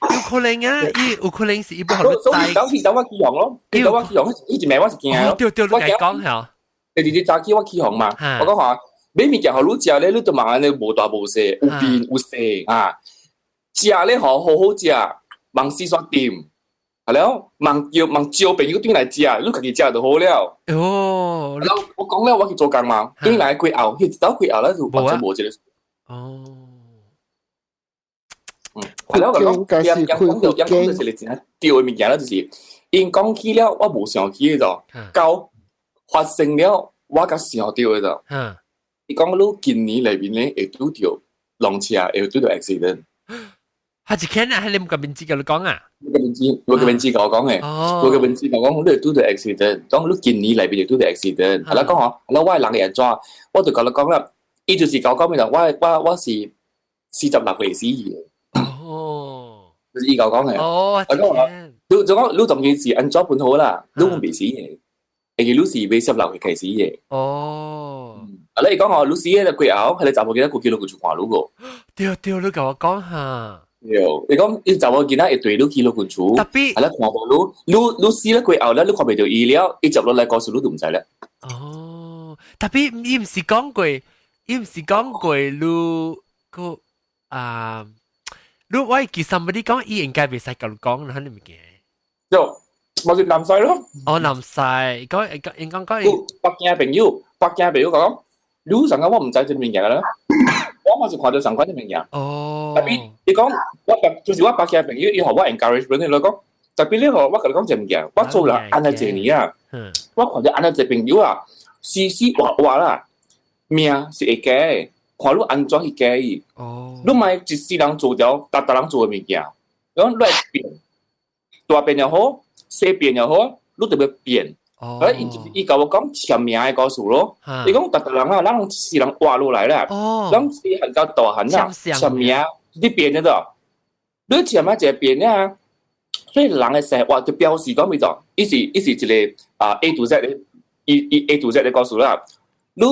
有可能啊，伊有可能是伊不好。所以當時當我起哄咯，當我起哄，伊一暝我是驚咯。對對，你講下。第二日早起我起哄嘛，我講話買物件予你食咧，你都嘛按呢無大無細，有變有細啊。食咧吼好好食，往四川店。係了，問叫問招朋友轉來食，你家己食就好了。哦，然後我講了，我去做工嘛，轉來過後，彼一道過後咧就完全無這個。哦。嗯，係了，我講，講講到講到就是真對的物件啦，就是𪜶講起了，我無想起的到發生了，我才想到的就。伊講你今年內面咧會拄著撞車，會拄著 accident。係一間啊，係你唔個面子共你講啊？我個面子，我個面子共我講嘅，我個面子共我講，你會拄著 accident，講你今年內面會拄著 accident。係啦，講嗬，係啦，我的人會按怎？我就共你講啦，伊就是共我講咩就，我是46歲死去的。就是伊共我講嘅。我講話，你就講你當然是按怎本好啦，你未死嘅，因為你是未十六歲開始嘅。啊，你講哦，你死嘅過後，彼個查某囡仔過去落去就看你個。對對，你共我講下。對，你講伊查某囡仔會對你去落近厝，特別啊，你看無你，你你死了過後咧，你看袂著伊了，伊接落來故事你就毋知了。哦，特別伊毋是講過，伊毋是講過你個啊，你我記 somebody 講，伊應該袂使共你講，你物件。對，嘛是南西咯。哦，南西，講講應講講。北京朋友，北京朋友講，你上個我毋知這物件啦。我嘛是看著相款的物件。特別你講，我就是我北京朋友，伊予我 encouragement 來講，特別你予我共你講一個物件，我做了按呢濟年啊，我看著按呢濟朋友啊，死死活活啦，命是會改，看你按怎去改伊。你莫一世人做著逐逐人做的物件，講你會變，大變又好，細變又好，你著欲變。啊！伊伊共我講簽名的故事咯。伊講逐逐人啊，咱攏一世人活落來啦，咱細漢到大漢啦，簽名你變咗做，你簽名一個變啊。所以人的生活就表示講咩做？伊是一個啊 A to Z 的，伊伊 A to Z 的故事啦。你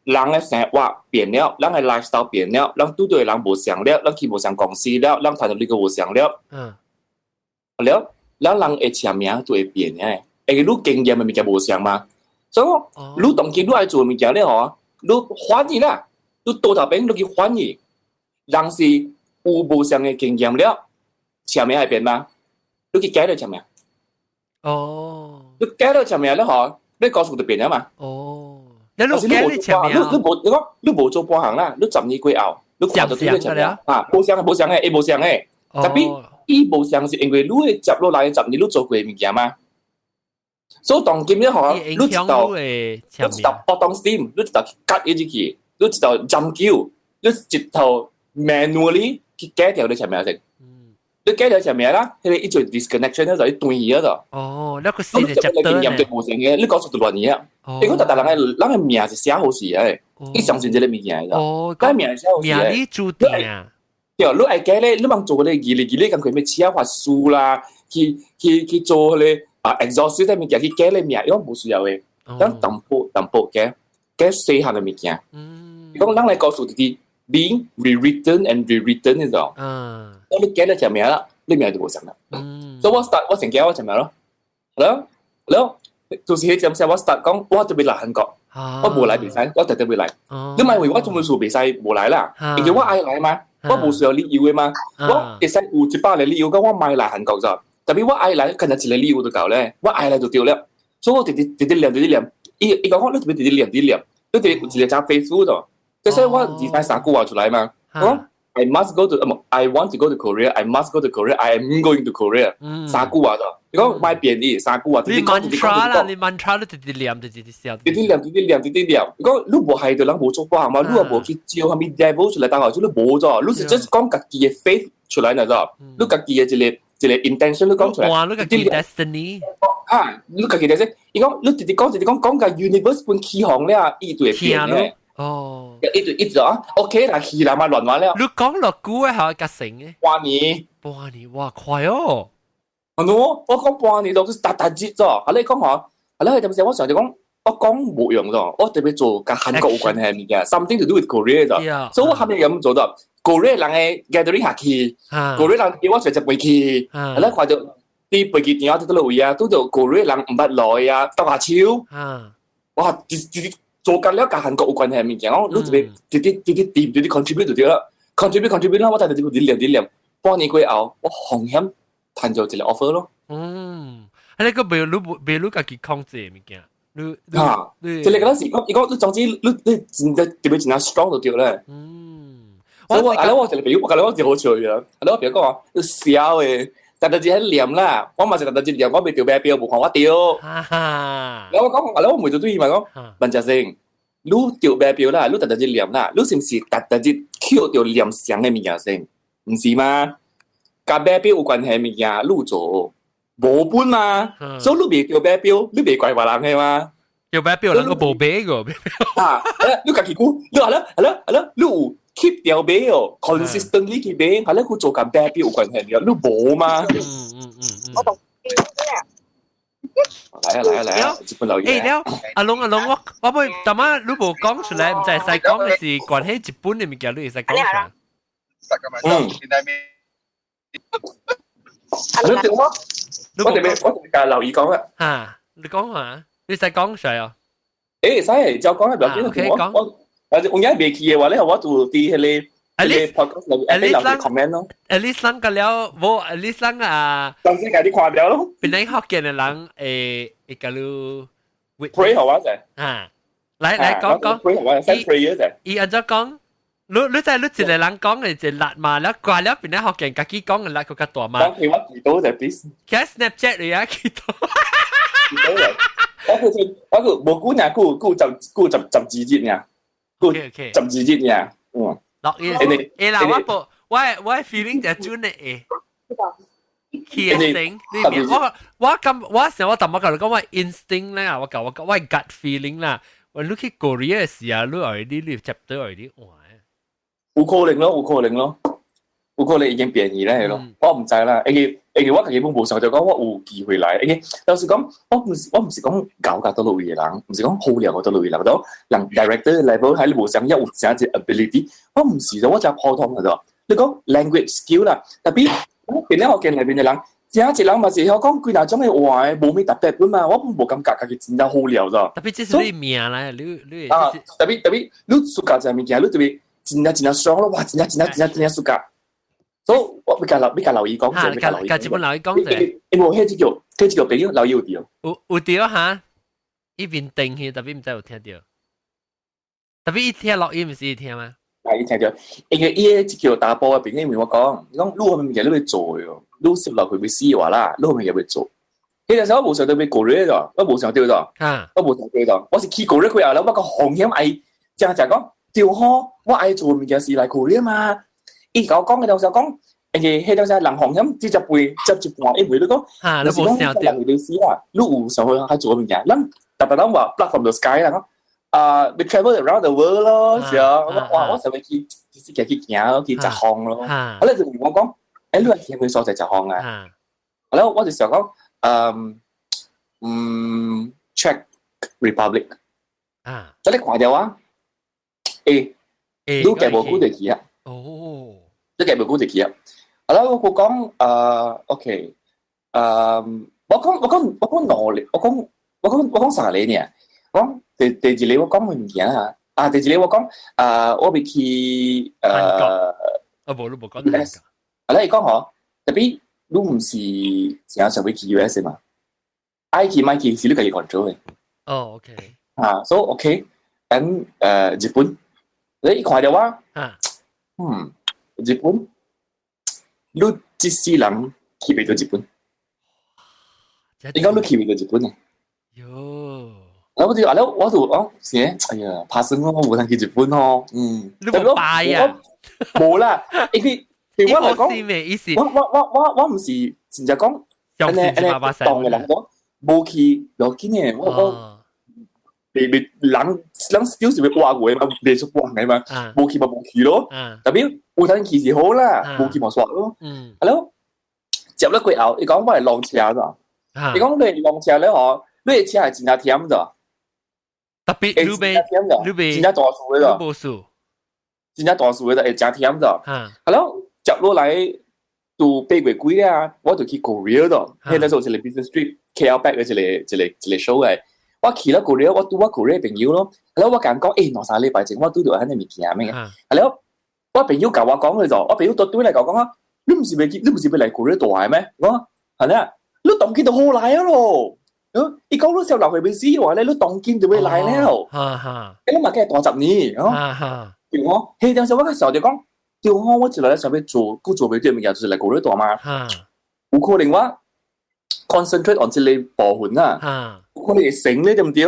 人的生活變了，人的 lifestyle 變了，咱拄著的人無相了，咱去無相公司了，咱談到呢個無相了。了，咱人的簽名就會變的。因為你經驗的物件無相嘛，所以講你當今你愛做的物件咧吼，你反而啦，你倒頭邊你去反而，人是有無相的經驗了，簽名會變嗎？你去改了簽名。你改了簽名了吼，你故事就變了嘛。你你改了簽名，你無你講你無做半項啦，你十年過後，你看著對個簽名啊，無相無相的，伊無相的，特別伊無相是因為你會接落來十年你做過的物件嘛。所以當今咧吼，你一道你一道搏動 steam，你一道割伊入去，你一道針灸，你一頭 manually 去改掉你前面先。你改掉前面啦，彼個伊就 disconnection 咧就伊斷去咗。哦，那個新的 chapter 經驗就無成嘅，你講出就亂去啊。你講逐逐人的人的命是寫好勢的，伊相信這個物件的。該命是寫好勢的。命理注定啊。對，你愛改咧，你茫做彼個義理義理，工課欲請法師啦，去去去做彼個。啊，exhaust 這物件去改咧命，伊講無需要的，咱淡薄淡薄改改細項的物件。伊講咱來告訴弟弟， being rewritten and rewritten 你知道？嗯。當你記得隻名啦，你名就無相啦。所以我 start 我成記我隻名咯，係咯，係咯，就是彼陣時我 start 講，我特別來韓國，我無來袂使，我特特別來。你咪以為我做咩事袂使無來啦？因為我愛來嘛，我無需要理由的嘛。我會使有100個理由講我莫來韓國咋，特別我愛來，可能一個理由就夠咧，我愛來就對了。所以我直直直直念直直念，伊伊講我你特別直直念直直念，你直一個真 faithful 咗。所以我二三三句話出來嘛，我講 I must go to，I want to go to Korea. I must go to Korea. I am going to Korea. 三句話咗，你講莫變伊三句話。你 mantra 啦，你 mantra 你直直念，直直笑。直直念，直直念，直直念。你講你無害到人無做過嘛？你又無去招啥物 devil 出來，但係就你無咗，你是 just 講家己的 faith 出來，你知道？你家己的一個一個 intention 你講出來。哇！你家己 destiny。啊！你家己 destiny，伊講你直直講直直講講個 universe 本起哄了，伊就會變咧。哦，一直一直啊，OK 啦，去啦嘛，亂話了。你講落久嘅係較成嘅？半年，半年哇，快哦！啊喏，我講半年都是達達節咗。啊，你講嗬，啊，你係點先？我上次講，我講冇用咗，我特別做佮韓國有關係物件，something to do with Korea 咗。所以我後面咁做到，Korea 人嘅 gathering 下去，Korea 人叫我直接飛去，啊，你看到啲飛機場啊，佗落位啊，拄著 Korea 人毋捌來啊，鬥下手，哇，直直。做緊了，佮韓國有關係物件，我你特別直直直直掂，直直 contribute 就對啦，contribute contribute 啦，我就直直念直念，半年過後，我風險趁著一個 offer 咯。嗯，啊，你個袂你袂你家己控制物件，你啊，這個嗰時講，伊講你總之你你真正特別真正 strong 就對咧。嗯，所以我啊，我一個朋友，我感覺我真好笑嘅，啊，我朋友講，你痟的。但係只係念啦，我嘛是但係念，我未著買表，無看我著。然後我講，啊，我問咗對伊嘛講，問食先，你著買表啦，你特特只念啦，你是毋是特特只捡著念相的物件先？毋是嗎？佮買表有關係物件，你做無本嘛？所以你袂著買表，你袂怪別人的嗎？著買表，人個無買個。啊，你家己講，你係咯係咯係咯，你有 keep 著買哦，consistently 去買，係咧佢做佮買表有關係，你無嗎？嗯嗯嗯嗯。我懂。來啊來啊來啊！日本留言。欸了，阿龍阿龍，我我會，淡仔你無講出來，毋知會使講的是關係日本的物件，你會使講出來。嗯。你點啊？我哋我哋留意講啦。嚇，你講嘛？你使講出來哦。欸，使，照講啦，不要緊。 OK，講。我我我而家未去的話咧，我就佇彼個。 At least podcast 留 at least 留 comment 咯。 At least 咱個了，無 at least 咱啊。當時家己看了咯。本來福建的人會會共你 pray 予我者。啊，來來講講。 pray 予我，先 pray 者。伊按怎講？你你知你一個人講的就力嘛，了掛了變咧福建家己講的力閣較大嘛。講我祈禱者，please。其實 Snapchat 你啊祈禱。祈禱者，我佢我佢無久爾，久久十久十十二日爾，久十二日爾，嗯。落伊，會啦，我無，我我 feeling 就準的會。去成，你明？我我感我成我淡薄共你講我 instinct 咧，我講我我 gut feeling 啦。我你去 Korea 時啊，你 already 你 chapter already 換。有可能咯，有可能咯，有可能已經變異咧，係咯。我毋知啦，因為因為我家己本無想就講我有機會來，因為老實講，我毋是我毋是講搞甲佗落位的人，毋是講好料佗落位人，都人 director level 喺你無想要有啥隻 ability，我毋是，我真普通的啫。你講 language skill 啦，特別我變咧福建內面的人，真一人嘛是曉講幾若種的話，無咩特別本嘛，我無感覺家己真正好料啫。特別這是你命來，你你啊，特別特別你 suka 這物件，你特別真正真正爽咯，哇！真正真正真正真正 suka。所以我比較留比較留意講者，比較留意。基本留意講者。因為彼這個彼這個朋友留意有著。有有著哈？伊面定去，特別毋知有聽著。特別伊聽錄音毋是伊聽嗎？啊，伊聽著，因為伊个這個查埔的朋友問我講，伊講你有物件你欲做喲，你十六歲欲死話啦，你有物件欲做。彼個時候我無想著欲過日咗，我無想著咗，我無想著咗，我是去過日過後咧，我個風險愛正正講，對吼，我愛做物件是來過日嘛。伊共我講的當時講，因為彼當時人風險直接飛接一半，因為你講，哈，你無想著，人就是啦，你有想去愛做物件，咱逐逐攏話 pluck from the sky 啦，啊，we travel around the world 咯，是啊，哇，我想欲去，就是去行去食風咯。啊，你就問我講，欸，你係去啥物所在食風啊？啊，我就想講，嗯嗯，Czech Republic，啊，這你看著我，欸，你夾無久就去啊。哦，你夾無久就去啊。啊啦，我講OK，我講兩個，我講三個呢。我講第一個我講嘅物件啊，啊，第一個我講我欲去啊，無你無講 US，啊，你講嗬，特別你毋是誠想欲去 US 嘛？愛去莫去是你家己 control 嘅。哦，OK。啊，所以 OK，and 日本，你一看著我，日本，你這世人去袂到日本，應該你去袂到日本啊？喲。我就啊，我就講，是哎呀，拍算我無通去日本哦，你無拜啊？無啦，因為對我來講，我毋是真正講，按呢按呢當嘅人講，無去無要緊嘅，我袂袂人人 still 是欲活過嘛，袂出活嘅嘛，無去嘛無去咯，特別有通去是好啦，無去嘛煞咯。係咯，接了過後，伊講我會浪車咋？伊講你浪車咧嗬，你的車係真正忝咋？特別你欲你欲真正大數嘅咋？無數，真正大數嘅就會真忝咋？係咯，接落來都8月幾啊，我就去 Korea 度，彼個時候一個 business trip KL back 嘅一個 show 嘅。我去了 Korea，我拄我 Korea 朋友咯，係咯，我共講，兩三禮拜前我拄著彼個物件咩？係咯，我朋友共我講嘅就，我朋友對來共我講啊，你毋是欲去，你毋是欲來 Korea 蹛嘅咩？我係咪啊？你當今就好來啊咯。伊講你小六歲欲死話咧，你當今就欲來了。你嘛計大10年，對哦。彼當時我較想就講，對哦，我一來想欲做，閣做袂著物件，就是來 Korea 蹛嘛。有可能我 concentrate on 這個部分啊。有可能會成咧，對毋對？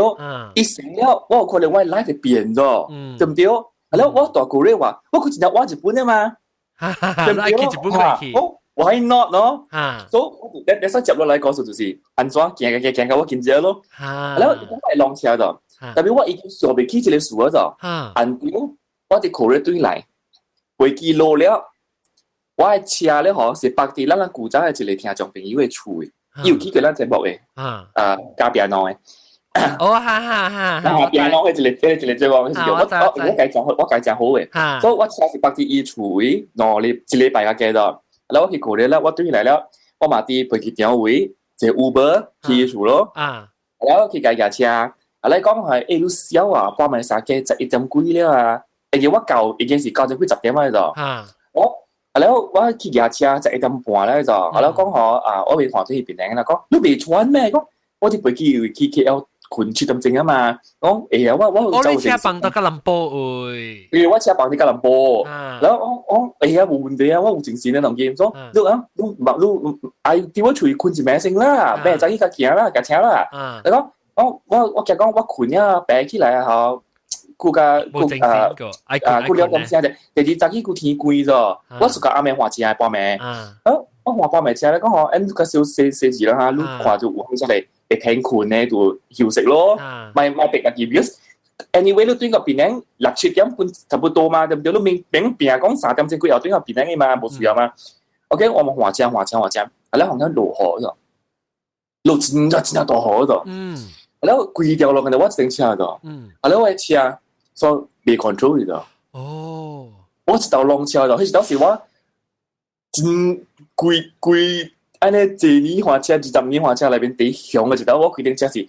伊成了，我有可能我 life 會變咗，對毋對？係咯，我蹛 Korea 話，我閣真正活日本啊嘛。對毋對？去日本過去。 Why not 喏？所以你所接落來講就是按怎行行行行到我今日咯。然後講會浪車咗，特別我已經想袂起這個事咗。按對，我佇 Korea 轉來，飛機落了，我的車咧嗬是泊佇咱咱古早的一個聽眾朋友的厝的，伊有去過咱節目的，啊加ピ諾的。哦，哈哈哈！加ピ諾的一個節目，我共講好，我共講好的。所以我車是泊佇伊厝的，2日一禮拜較加咗。然後我去 Korea 了，我轉來了，我嘛佇飛機場位坐 Uber 去厝咯。然後去共伊車，啊來講係，欸，你痟啊，半暝三更11點幾了啊！因為我到已經是9點幾10點來咗。我啊了我去軚車11點半來咗，啊了講吼啊，我未看到彼邊啦，講你袂傳咩？講我佇飛機去 KL 睏7點鐘啊嘛，講會啊，我我你車放到吉隆坡位，因為我車放佇吉隆坡，然後我講會啊，無問題啊，我有精神啊，當今，說你啊，你你愛佇我厝睏一暝先啦，明早起較行啦，駕車啦，你講我講我睏啊，爬起來啊吼，顧較顧啊啊顧了點聲者，第二早起顧天光咗，我是甲暗暝換車半暝，啊我換半暝車咧，講吼，恁較少細細字啦哈，你看就有好個。會停睏咧，就休息咯，莫莫逼家己。Because anyway，你轉到檳城6、7點半差不多嘛，對毋對？你明明拚講3點鐘過後轉到檳城的嘛，無需要嘛。OK，我們換車換車換車，啊，咧好像落雨咗，落真正真正大雨咗。啊，咧規條路可能我一頂車咗。啊，咧我的車所以袂 control 咗。我一道浪車咗，彼時當時我真規規。按呢這年換車，20年換車內面第雄的一道，我規頂車是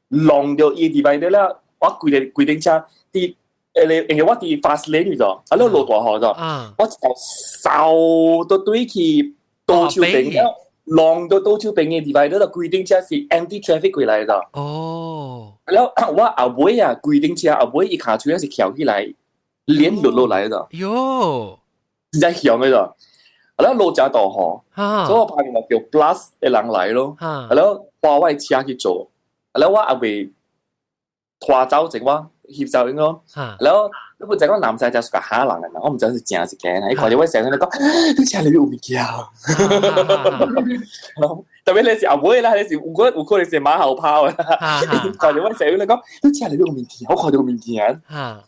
弄著伊 divider 了，我規個規頂車佇個，因為我佇 fast lane 咗，啊，咧落大雨咗，我一道掃到對去倒手邊了，弄到倒手邊的 divider 就規頂車是 anti traffic 過來咗。了我後尾啊，規頂車後尾伊跤手是翹起來，連落落來咗。真正雄的咗。啊！咧落誠大雨，所以我拍電話叫 Plus 的人來咯。啊，咧花我的車去做，啊咧我猶未拖走前我翕照影咯。然後你不知講男仔就是個嚇人的嘛，我毋知是真是假。伊看著我先生咧講，你車裡面有物件。特別你是後尾啦，你是有可能是馬後炮啦。看著我先生咧講，你車裡面有物件，我看著有物件。啊，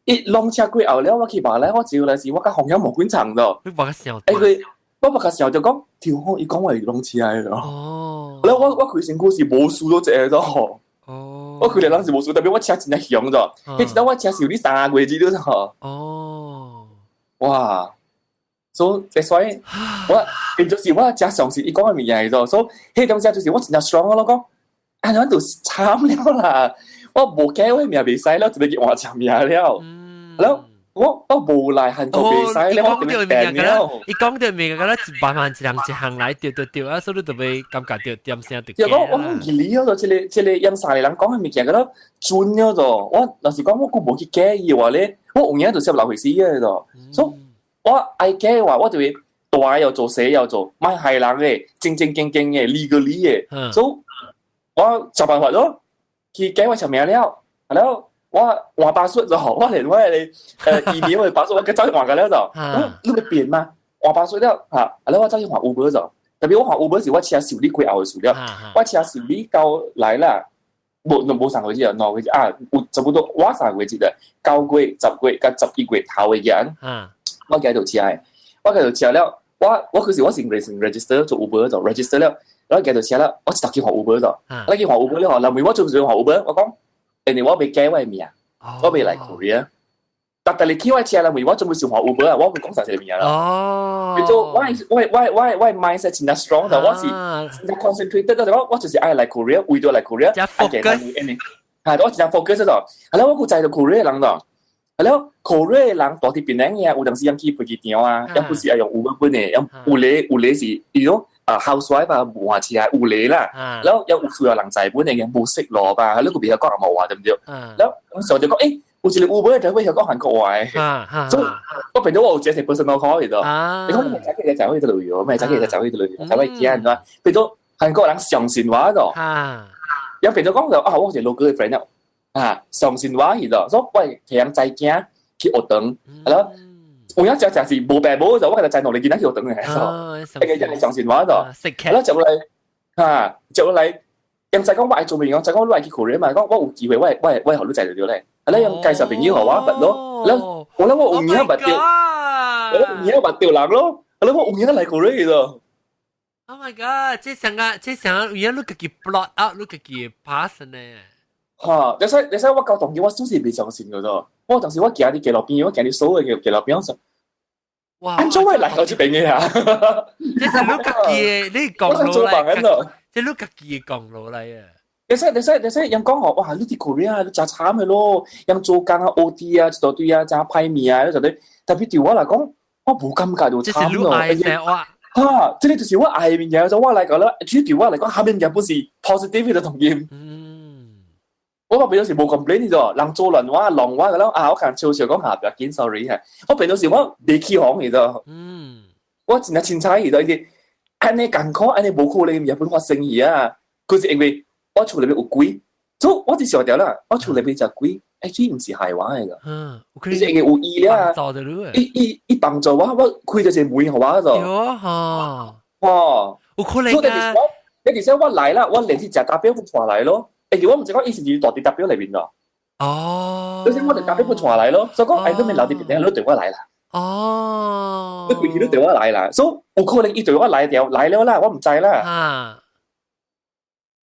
伊弄車過後了，我去馬來，我只來是我佮風險無幾層咗。你無較想？欸佢我無較想就講，跳好伊講話會弄車的咯。了我規身軀是無輸到一個咗。我佢哋人是無事，特別我車真係凶咗，佢知道我車修理3個月都錯。哦，哇！所以所以我變就是我真相信伊講嘅物件咗，所以彼種時就是我真正 strong 咯，講啊，咱就慘了啦，我無改我名袂使了，就欲去換一名了，然後我無來韓國袂使咧，我就變了。伊講到物件，敢若慢慢一人一項來，對對對啊，所以你就會感覺到點聲就。就講我講義理咯，這個用三個人講嘅物件，敢若準了咗。我若是講我閣無去改伊話咧，我有影就是流血死嘅咗。所以我愛改嘅話，我就會大又做，細又做，莫害人嘅，正正經經嘅，legally 嘅。所以我就辦法咯，去改我條名了，然後。我換巴術就，我連我的 email 的巴術我閣走去換個了就，你會變嗎？換巴術了嚇，然後我走去換 Uber 就，特別我換 Uber 時，我車修理過後的事了，我車修理到來啦，無無3個月，2個月啊，有差不多我3個月的，9月、10月佮11月頭的日，我繼續車的，我繼續車了，我嗰時我是 register 做 Uber 就 register 了，然後繼續車了，我就去換 Uber 就，我去換 Uber 了，後尾我做唔做換 Uber，我講。因為我欲改我的名，我欲來 Korea。但但你去我車啦，為我準備是換 Uber 啊，我會講啥個名啦。哦，變做我 mindset 真係 strong 就我是真正 concentrated 就講我就是愛來 Korea，為咗來 Korea， focus。係，我真正 focus 咗。係啦，我閣知著 Korea 人咯。係啦，Korea 人住佇檳城嘅，有當時𪜶去飛機場啊，𪜶不是愛用 Uber 本的，𪜶有咧有咧是，伊講啊 housewife 啊，無換車有咧啦，然後有需要人載本的，𪜶無識路吧，你閣袂曉講紅毛話對毋對？然後時候就講，欸，有一個 Uber 就會曉講韓國話的，所以我變咗我有一個 personal call 去咗。你講你早起就走去這旅遊，咩早起就走去這旅遊，走去見，變咗韓國人相信我咗。又變咗講就啊，我是 local friend 啊，相信我去咗，所以我提人載囝去學堂，係咯。有影只只是無爸母就我共載兩個囡仔去學堂嘅，一個人相信我咗，係咯，接落來啊，接落來，𪜶知講我愛做咩，知講我愛去 Korea 嘛，講我有機會，我會予你載就對咧。係咯，𪜶介紹朋友予我捌咯，係咯，我諗我有影捌著，我有影捌著人咯，係咯，我有影來 Korea 咗。 Oh my god！這上個這上個有影你家己 plot out，你家己 pass 呢？嚇！你使你使我到當今我總是袂相信個咗。我當時我行佇街路邊，我行佇所有嘅街路邊，我說：哇！按怎會來到這邊嘅啊？這是你家己的，你講落來，這你家己的講落來啊！你使你使你使人講吼，哇！你佇 Korea 你真慘的咯，人做工啊、OT 啊，一大堆啊，真歹命啊，一大堆。特別對我來講，我無感覺就慘咯。嚇！這個就是我愛的物件，就我來講了，主對我來講，下面物件本是 positive 的同音。我個變咗是無 complain 咗，人做亂我弄我個咯，啊！我看笑笑講下不要緊，sorry 嚇。我變咗是我袂起哄去咗。我真係凊彩去咗，伊按呢艱苦，按呢無可能日本發生去啊！佢是因為我厝內面有鬼，所以我就想著啦，我厝內面隻鬼，actually 毋是害我的個，就是因為有伊了，伊伊伊幫助我，我開咗一個門予我咗。喲哈，哇！有可能啊！你其實我來啦，我連續食打表不帶來咯。欸，我毋知講伊是住佇 W 內面咯。哦，就是我佇 W 不帶來咯，所以講哎，你免留佇邊，你對我來啦。哦，你規氣你對我來啦，所以有可能伊對我來掉來了啦，我毋知啦。啊，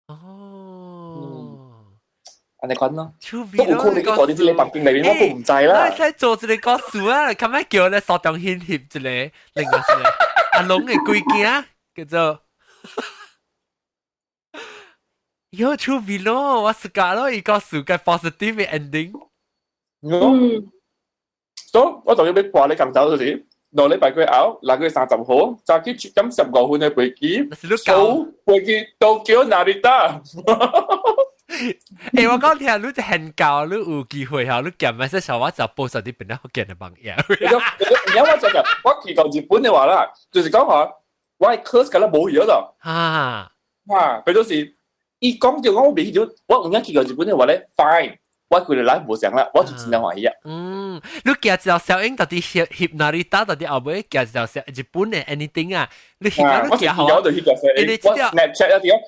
哦，按呢款咯，都有可能伊住佇這個房間內面，我都毋知啦。你使做一個故事啊，咁樣叫咧蘇中顯翕一個，另外一個阿龍的鬼囝叫做。有趣味咯，我自家咯，伊個世界 positive ending。嗯，所以我就要欲掛你工頭就是，2禮拜過後，6月30號，早起7點15分的飛機，坐飛機東京成田。欸，我講聽你很高，你有機會哈，你夾埋些小我就報上啲邊個福建的網頁。而家我就我去到日本的話啦，就是講話我的 curse 敢若無去咗。啊，啊，佢就是伊講就講我袂去就，我有影去到日本的話咧，fine，我規個 life 無相啦，我就真正歡喜啊。嗯，你行一條小英到底翕翕哪裡打到底後尾行一條小日本的 anything 啊？你翕啊，你行好。我就翕條小英，我 Snapchat 一啲。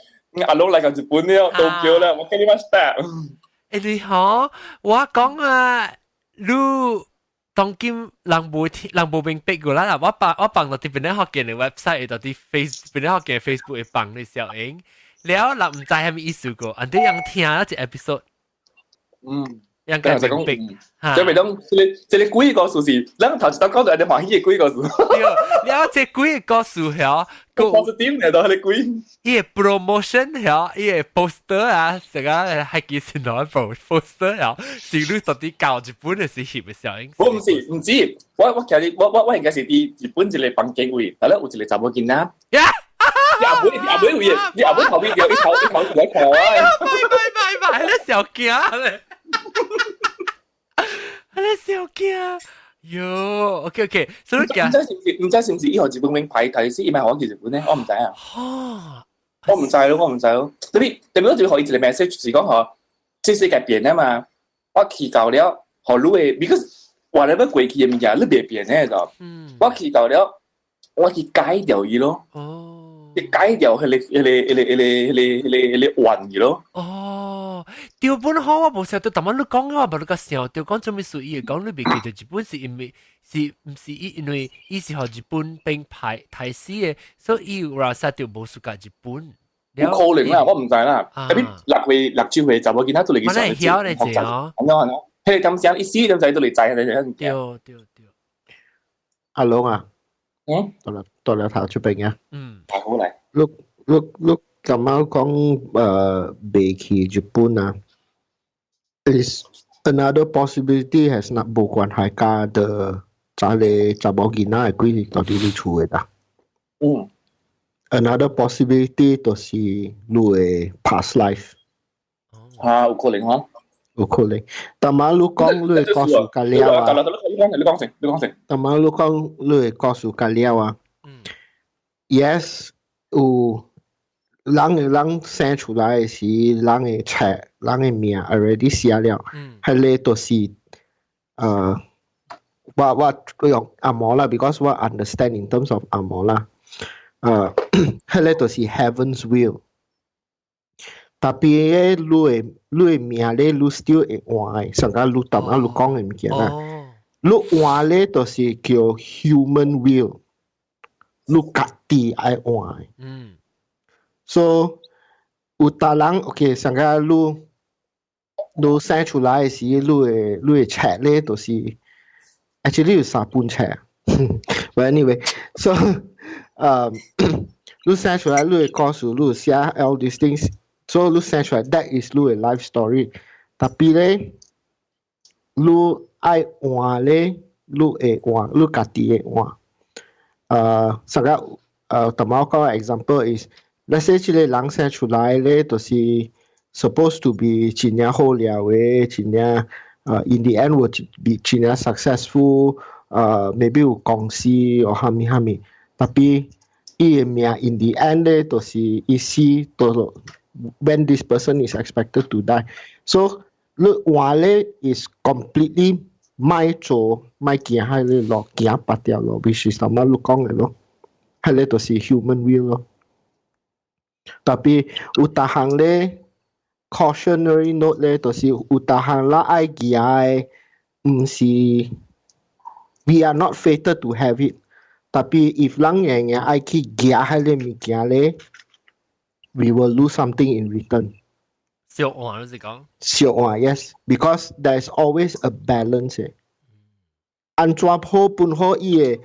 阿龍來到日本了，東京了，我跟你講した。欸，你好，我講啊，你當今人無聽，人無明白過啦。我放我放到佇邊個福建的 website，到佇 Face 邊個福建 Facebook 會放你小英，了人毋知啥物意思個，按啲人聽一 episode。應該明白。就咪講，這個鬼故事是，咱頭一道講到你歡喜的鬼故事。對，了這鬼故事曉，個點嚟到彼個鬼？伊个 promotion 曉，伊个 poster 啊，成個係幾時攞 poster 曉，是你到底搞日本的是翕的小影？我毋是，毋知，我其實我應該是佇日本一個房間位，但咧有一個查某囡仔。你阿妹，你阿妹有嘢，你阿妹後面有一頭一頭來看我。拜拜拜拜，你小驚咧！你小驚喲，OK OK，所以唔知是唔是毋知是毋是伊予日本名牌，但是伊咪予我去日本咧，我毋知啊。我毋知咯，我毋知咯。特別特別我就予伊一個 message 是講吼，這世界變啊嘛，我去到了，予你的，because whatever 過去的物件，你袂變的就。我去到了，我去改掉伊咯。你改掉彼個願去咯。哦，對本好我無曉得，但係你講我無你個想，對講做咩事？伊會講你袂記得日本是因為是毋是伊因為伊是予日本兵排刣死的，所以伊有話殺掉無輸甲日本。有可能啦，我毋知啦。特別6歲6周歲查某囡仔都嚟去上曉咧這哦。咁樣係咯，彼個點聲一死點知都嚟知係對對對。阿龍啊，到了頭出邊啊。太好嚟。你你你咁啱講袂去日本啊？Is another possibility has not 無關係佮的，查個查某囡仔的鬼到底你厝的啦。Another possibility 就是你的 past life。啊，有可能嗬。有可能。但嘛，你講你的故事佮了啊。你講，你講先，你講先。但嘛，你講你的故事佮了啊。Yes，有人的人生出來的時，人的冊、人的命 already 寫了。彼个就是我用紅毛啦，because 我 understand in terms of 紅毛啦。彼个就是 heaven's will。Tapi 你的命咧，你 still 會換的，上個你淡仔你講的物件啦。你換咧就是叫 human will，你家己愛換的。So 有逐人 OK，上個你生出來的時，你的冊咧就是 actually 有三本冊。But anyway，so 你生出來你的故事，你寫 all these things。So 你生出來，that is 你的 life story。Tapi 咧，你愛換咧，你會換，你家己會換。上個頭先講 example is，let's say 這個人生出來咧，就是 supposed to be 真正好料的，真正in the end will be 真正 successful，maybe 有公司或啥物啥物，tapi 伊的命 in the end 咧，就是伊死到 when this person is expected to die. So 你換咧 is completely 莫做莫行彼个路，行別條路，which is 頭先你講的咯，彼个就是 human will 咯。Tapi 有逐項咧 cautionary note 咧，就是有逐項咱愛行的，毋是 we are not fated to have it。Tapi if 咱硬硬愛去行彼个物件咧，we will lose something in return。相換就是講。相換，yes，because there is always a balance。按怎好分好伊會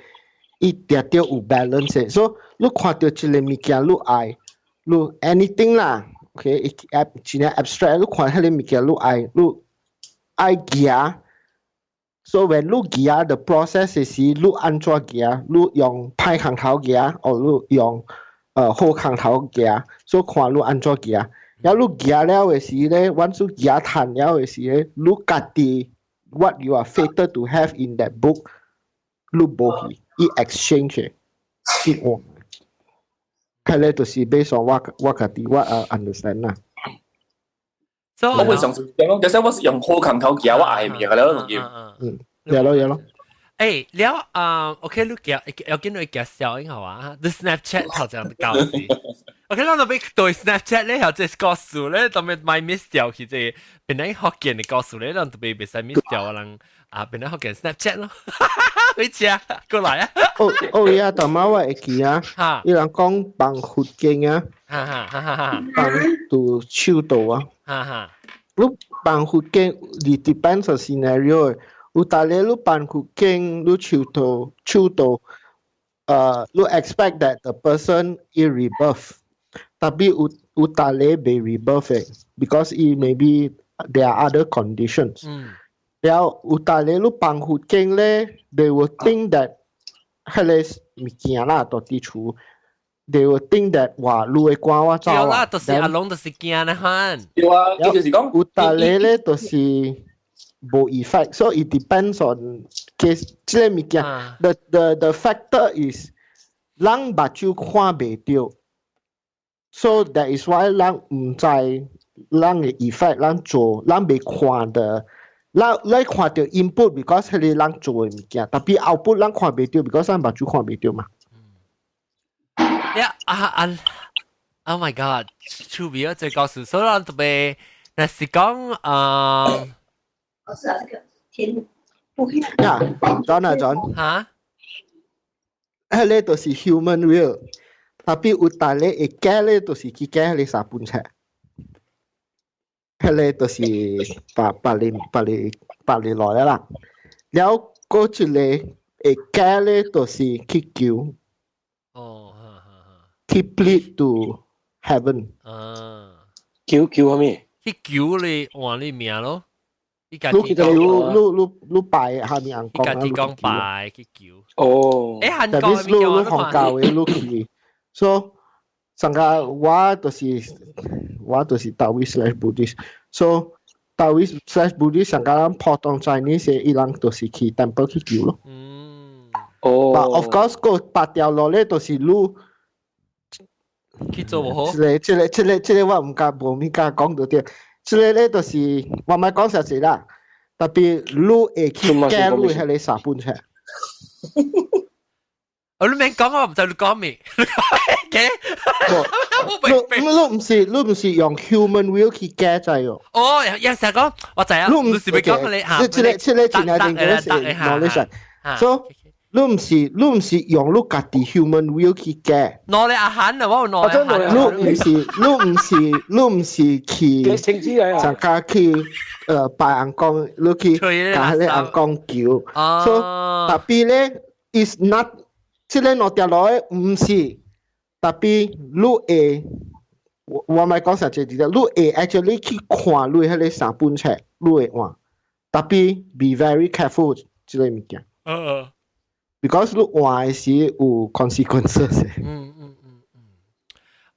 伊定著有 balance。所以你看著一个物件，你愛，你 anything 啦，OK，真正 abstract，你看彼个物件，你愛，你愛行。So when 你行 the process 是你按怎行，你用歹空頭行，或你用好空頭行，所以看你按怎行。然後你行了的時咧，once 你行趁了的時咧，你家己 what you are fated to have in that book，你無去，伊 exchange 伊換。彼个就是 based on 我家己我understand 啦。我會上次講咯，有時我是用好空頭行，我愛物件了，容易。有咯有咯。了啊，OK，你行要見你行小英好啊，你 Snapchat 頭先教死。OK，咱就欲對 Snapchat 咧，或者故事咧，特別莫 miss 掉去這個，本來福建的故事咧，咱特別袂使 miss 掉人啊，本來福建 Snapchat 咯，你食過來啊。哦哦呀，淡仔我會記啊，伊人講放佛經啊，哈哈哈哈放佇手度啊。你辦佛經，你 depends on scenario。有逐個你辦佛經，你求道求道，你 expect that the person is rebirth。Tapi 有逐個袂 rebirth 的，because 伊 maybe there are other conditions。了有逐個你辦佛經咧，they will think that 彼個物件啦，到佇厝。They will think that 哇，你會趕我走啊！對啦，就是阿龍就是驚咧款。對啊，佢就是講有逐個咧，就是無 effect，so it depends on case 這個物件。The factor is 人目睭看袂著，so that is why 人毋知人的 effect，人做人袂看的。咱你看著 input，because 彼個人做的物件，tapi output 人看袂著，because 咱目睭看袂著嘛。呀啊啊！Oh my god！趣味啊，最高數，所以咱特別，若是講啊，哦，是啊，這個天，OK。呀，John 啊 John，嚇？彼個就是 human will，tapi 有逐個會改咧，就是去改彼個三本冊。彼個就是別別你別你別你來啦。了，閣一個會改咧，就是去求。哦。去 plead to heaven。啊，求求啥物？去求你換你名咯。你求你你你拜下面人講啊，你講拜去求。哦。誒，韓國你你學教的你去，so 上個我就是 Taoist/Buddhist，so Taoist/Buddhist 上個咱普通 Chinese 伊人就是去 temple 去求咯。哦。 But of course 閣別條路咧，就是你。去做無好。這個、這個、這個、這個我毋敢無物敢講到對。這個咧就是我莫講實際啦，tapi 你會去改你彼個三本冊。我你免講我毋知你講咩。嘅。你毋是用 human will 去改知哦。哦，有成日講，我知啊。你毋是欲講你嚇。這個真係真正是 knowledge。So 你毋是用你家己 human will 去改。攞你阿漢啊，我有攞你阿漢。你毋是去，上家去拜尪公，你去共彼個尪公求。So tapi 咧，is not 這個兩條路的毋是，tapi 你會，我莫講實際啲，你會 actually 去看你彼個三本冊，你會換。Tapi be very careful 這個物件。Because 你換的時有 consequences。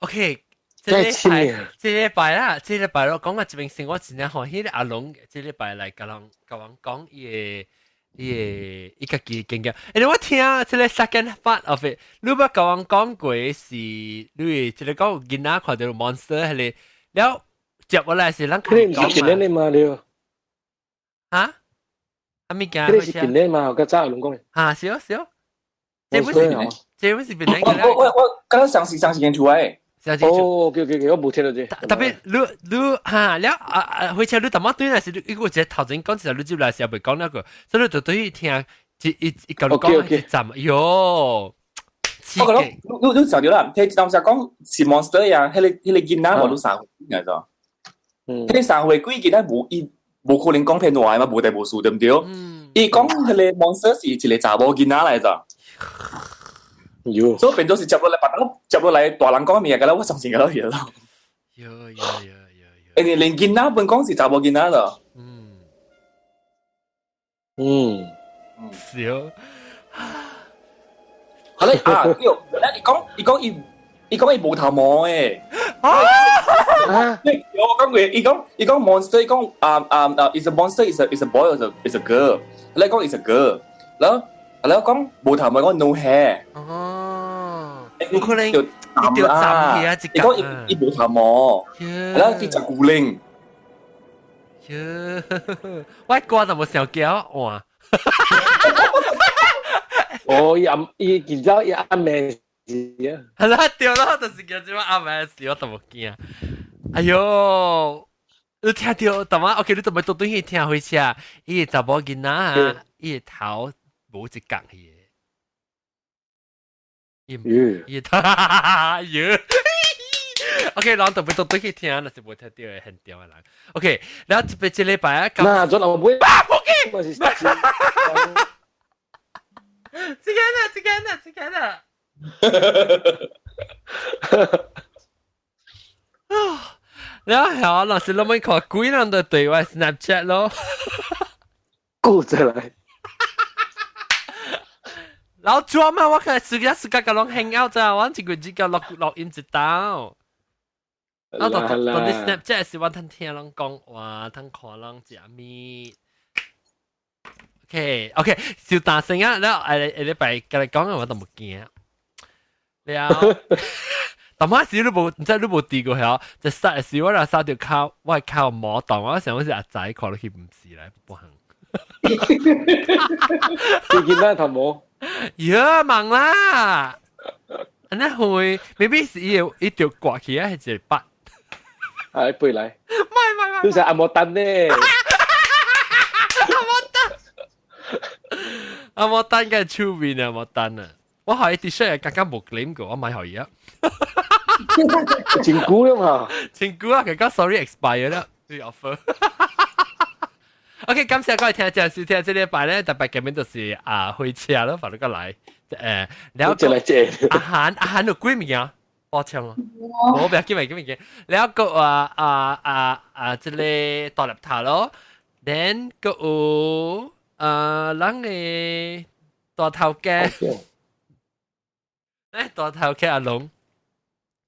OK，這禮拜這禮拜啦，這禮拜我講個這邊生活真正歡喜。阿龍這禮拜來共人共阮講伊個伊家己經驗。欸，我聽這個 second part of it，你捌共阮講過是，你這個講囡仔看著 monster 彼個，了接落來是咱講嘛。你毋是今年嘛對？哈？啊物件？這是今年嘛？較早阿龍講的。哈，是哦是哦。這不是這不是別人我我我剛剛上時上時間出來。哦，OK，我無聽到這。 Tapi 你你哈了啊啊，火車你淡薄對來是你，伊個一個頭前講一個你入來是也袂講那個，所以你就對於聽一一一共你講一站，喲。我覺得你你想著啦，彼當時講是 monster 呀，彼個囡仔無你3歲，知影？彼個3歲鬼囡仔無伊無可能講騙話嘛，無代無事對毋對？伊講彼個 monster 是一個查某囡仔來咋？所以變做是接落來，別人接落來大人講物件，我相信個咯，咯。喲喲喲喲！欸，連囡仔本講是查某囡仔咯。是哦。好嘞啊，對，伊講伊無頭毛的。啊！我講過，伊講 monster，伊講啊啊啊，is a monster，is a boy or is a girl？你講 is a girl，然後然後講無頭毛，講 no hair。哦，有可能伊就站起啊，伊講伊無頭毛，然後佢食牛奶。喲，我歌就無想叫哇。哦，伊暗伊見咗伊暗暝時啊。係啦，對咯，就是叫這暗暝時，我都無驚。哎喲，你聽著，淡仔 OK，你都欲倒轉去聽火車，伊個查某囡仔啊，伊個頭無一角去的。伊伊頭，喲， OK，人特別都對去聽，那是無聽到的現場的人。OK，然後這邊這禮拜啊，那做老妹，啊，OK，這個呢，這個呢，這個呢。啊！然後老師攏咪看鬼人都對我 Snapchat 咯，過出來。老裝嘛，我看時間時間甲攏 hang out 咋，我一個只個錄錄音一道。啊，到到啲 Snapchat 是我通聽人講話，通看人食物。OK OK，小大聲啊！然後下禮拜甲你講，我都無驚。了。但我時你無，唔知你無提過嚇，就殺時我若殺條靠，我係靠魔動，我想我是阿仔看落去唔是來不行。你見到頭毛？呀，忙啦！安尼會，maybe 是伊伊條掛起來係一個筆。係背來。唔係唔係唔係。你是阿摩丹呢？阿摩丹，阿摩丹嘅出面阿摩丹啊！我係啲 shirt 更加冇 claim 過，我買可以啊。真久了嘛？真久啊！佢講 sorry expire 啦，呢個 offer。OK，感謝各位聽眾收聽，這禮拜咧特別嘅面就是啊火車咯，反正過來然後阿韓阿韓有幾物件？抱歉啊，我不要記咪記咪記。然後個啊啊啊啊，這個大粒頭咯，then 個有啊人嘅大頭家，大頭家阿龍。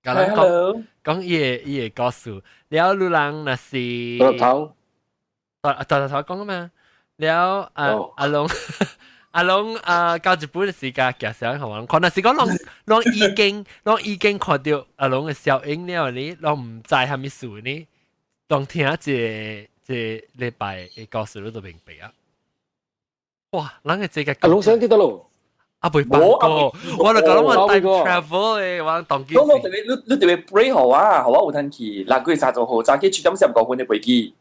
甲人講講伊個故事，了你人若是大頭，大大頭講啊嘛，了阿阿龍阿龍啊，到日本的時間介紹予我，可能是講攏攏已經攏已經看到阿龍的小影了呢，攏毋知蝦米事呢，當聽這這禮拜的故事你就明白啊！哇，人嘅這個阿龍想記得咯。啊，未辦過，我就講我 time travel 的，我當機。我特別你你特別 pray 予我，予我有通去6月30號早起7點45的飛機。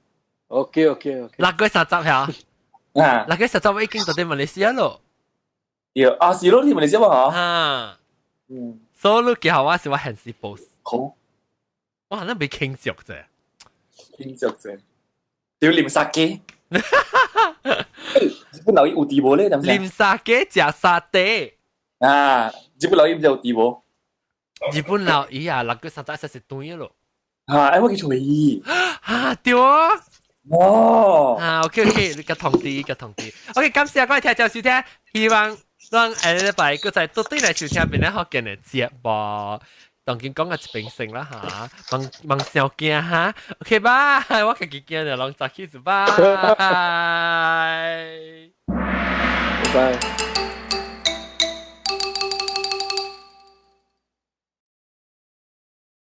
OK OK OK。6月30嚇？啊，6月30我已經到佇馬來西亞咯。對，啊是咯，佇馬來西亞嘛嗬。哈，嗯，所以你叫我是我現時 post。好。哇，那未傾足啫。傾足啫。對，啉沙雞。日本老伊有佇無咧？啉沙雞食沙嗲。啊！日本老伊毋知有佇無？日本老伊啊，6月30是斷咯。啊！哎，我去揣伊。啊，對啊。哦。啊，OK OK，你共通知，共通知。OK，感謝各位聽眾收聽，希望咱下禮拜閣再倒轉來收聽邊個福建的節目。當今講個一邊先啦嚇，莫莫傷驚哈。OK，拜，我家己驚就攏早起就拜。拜。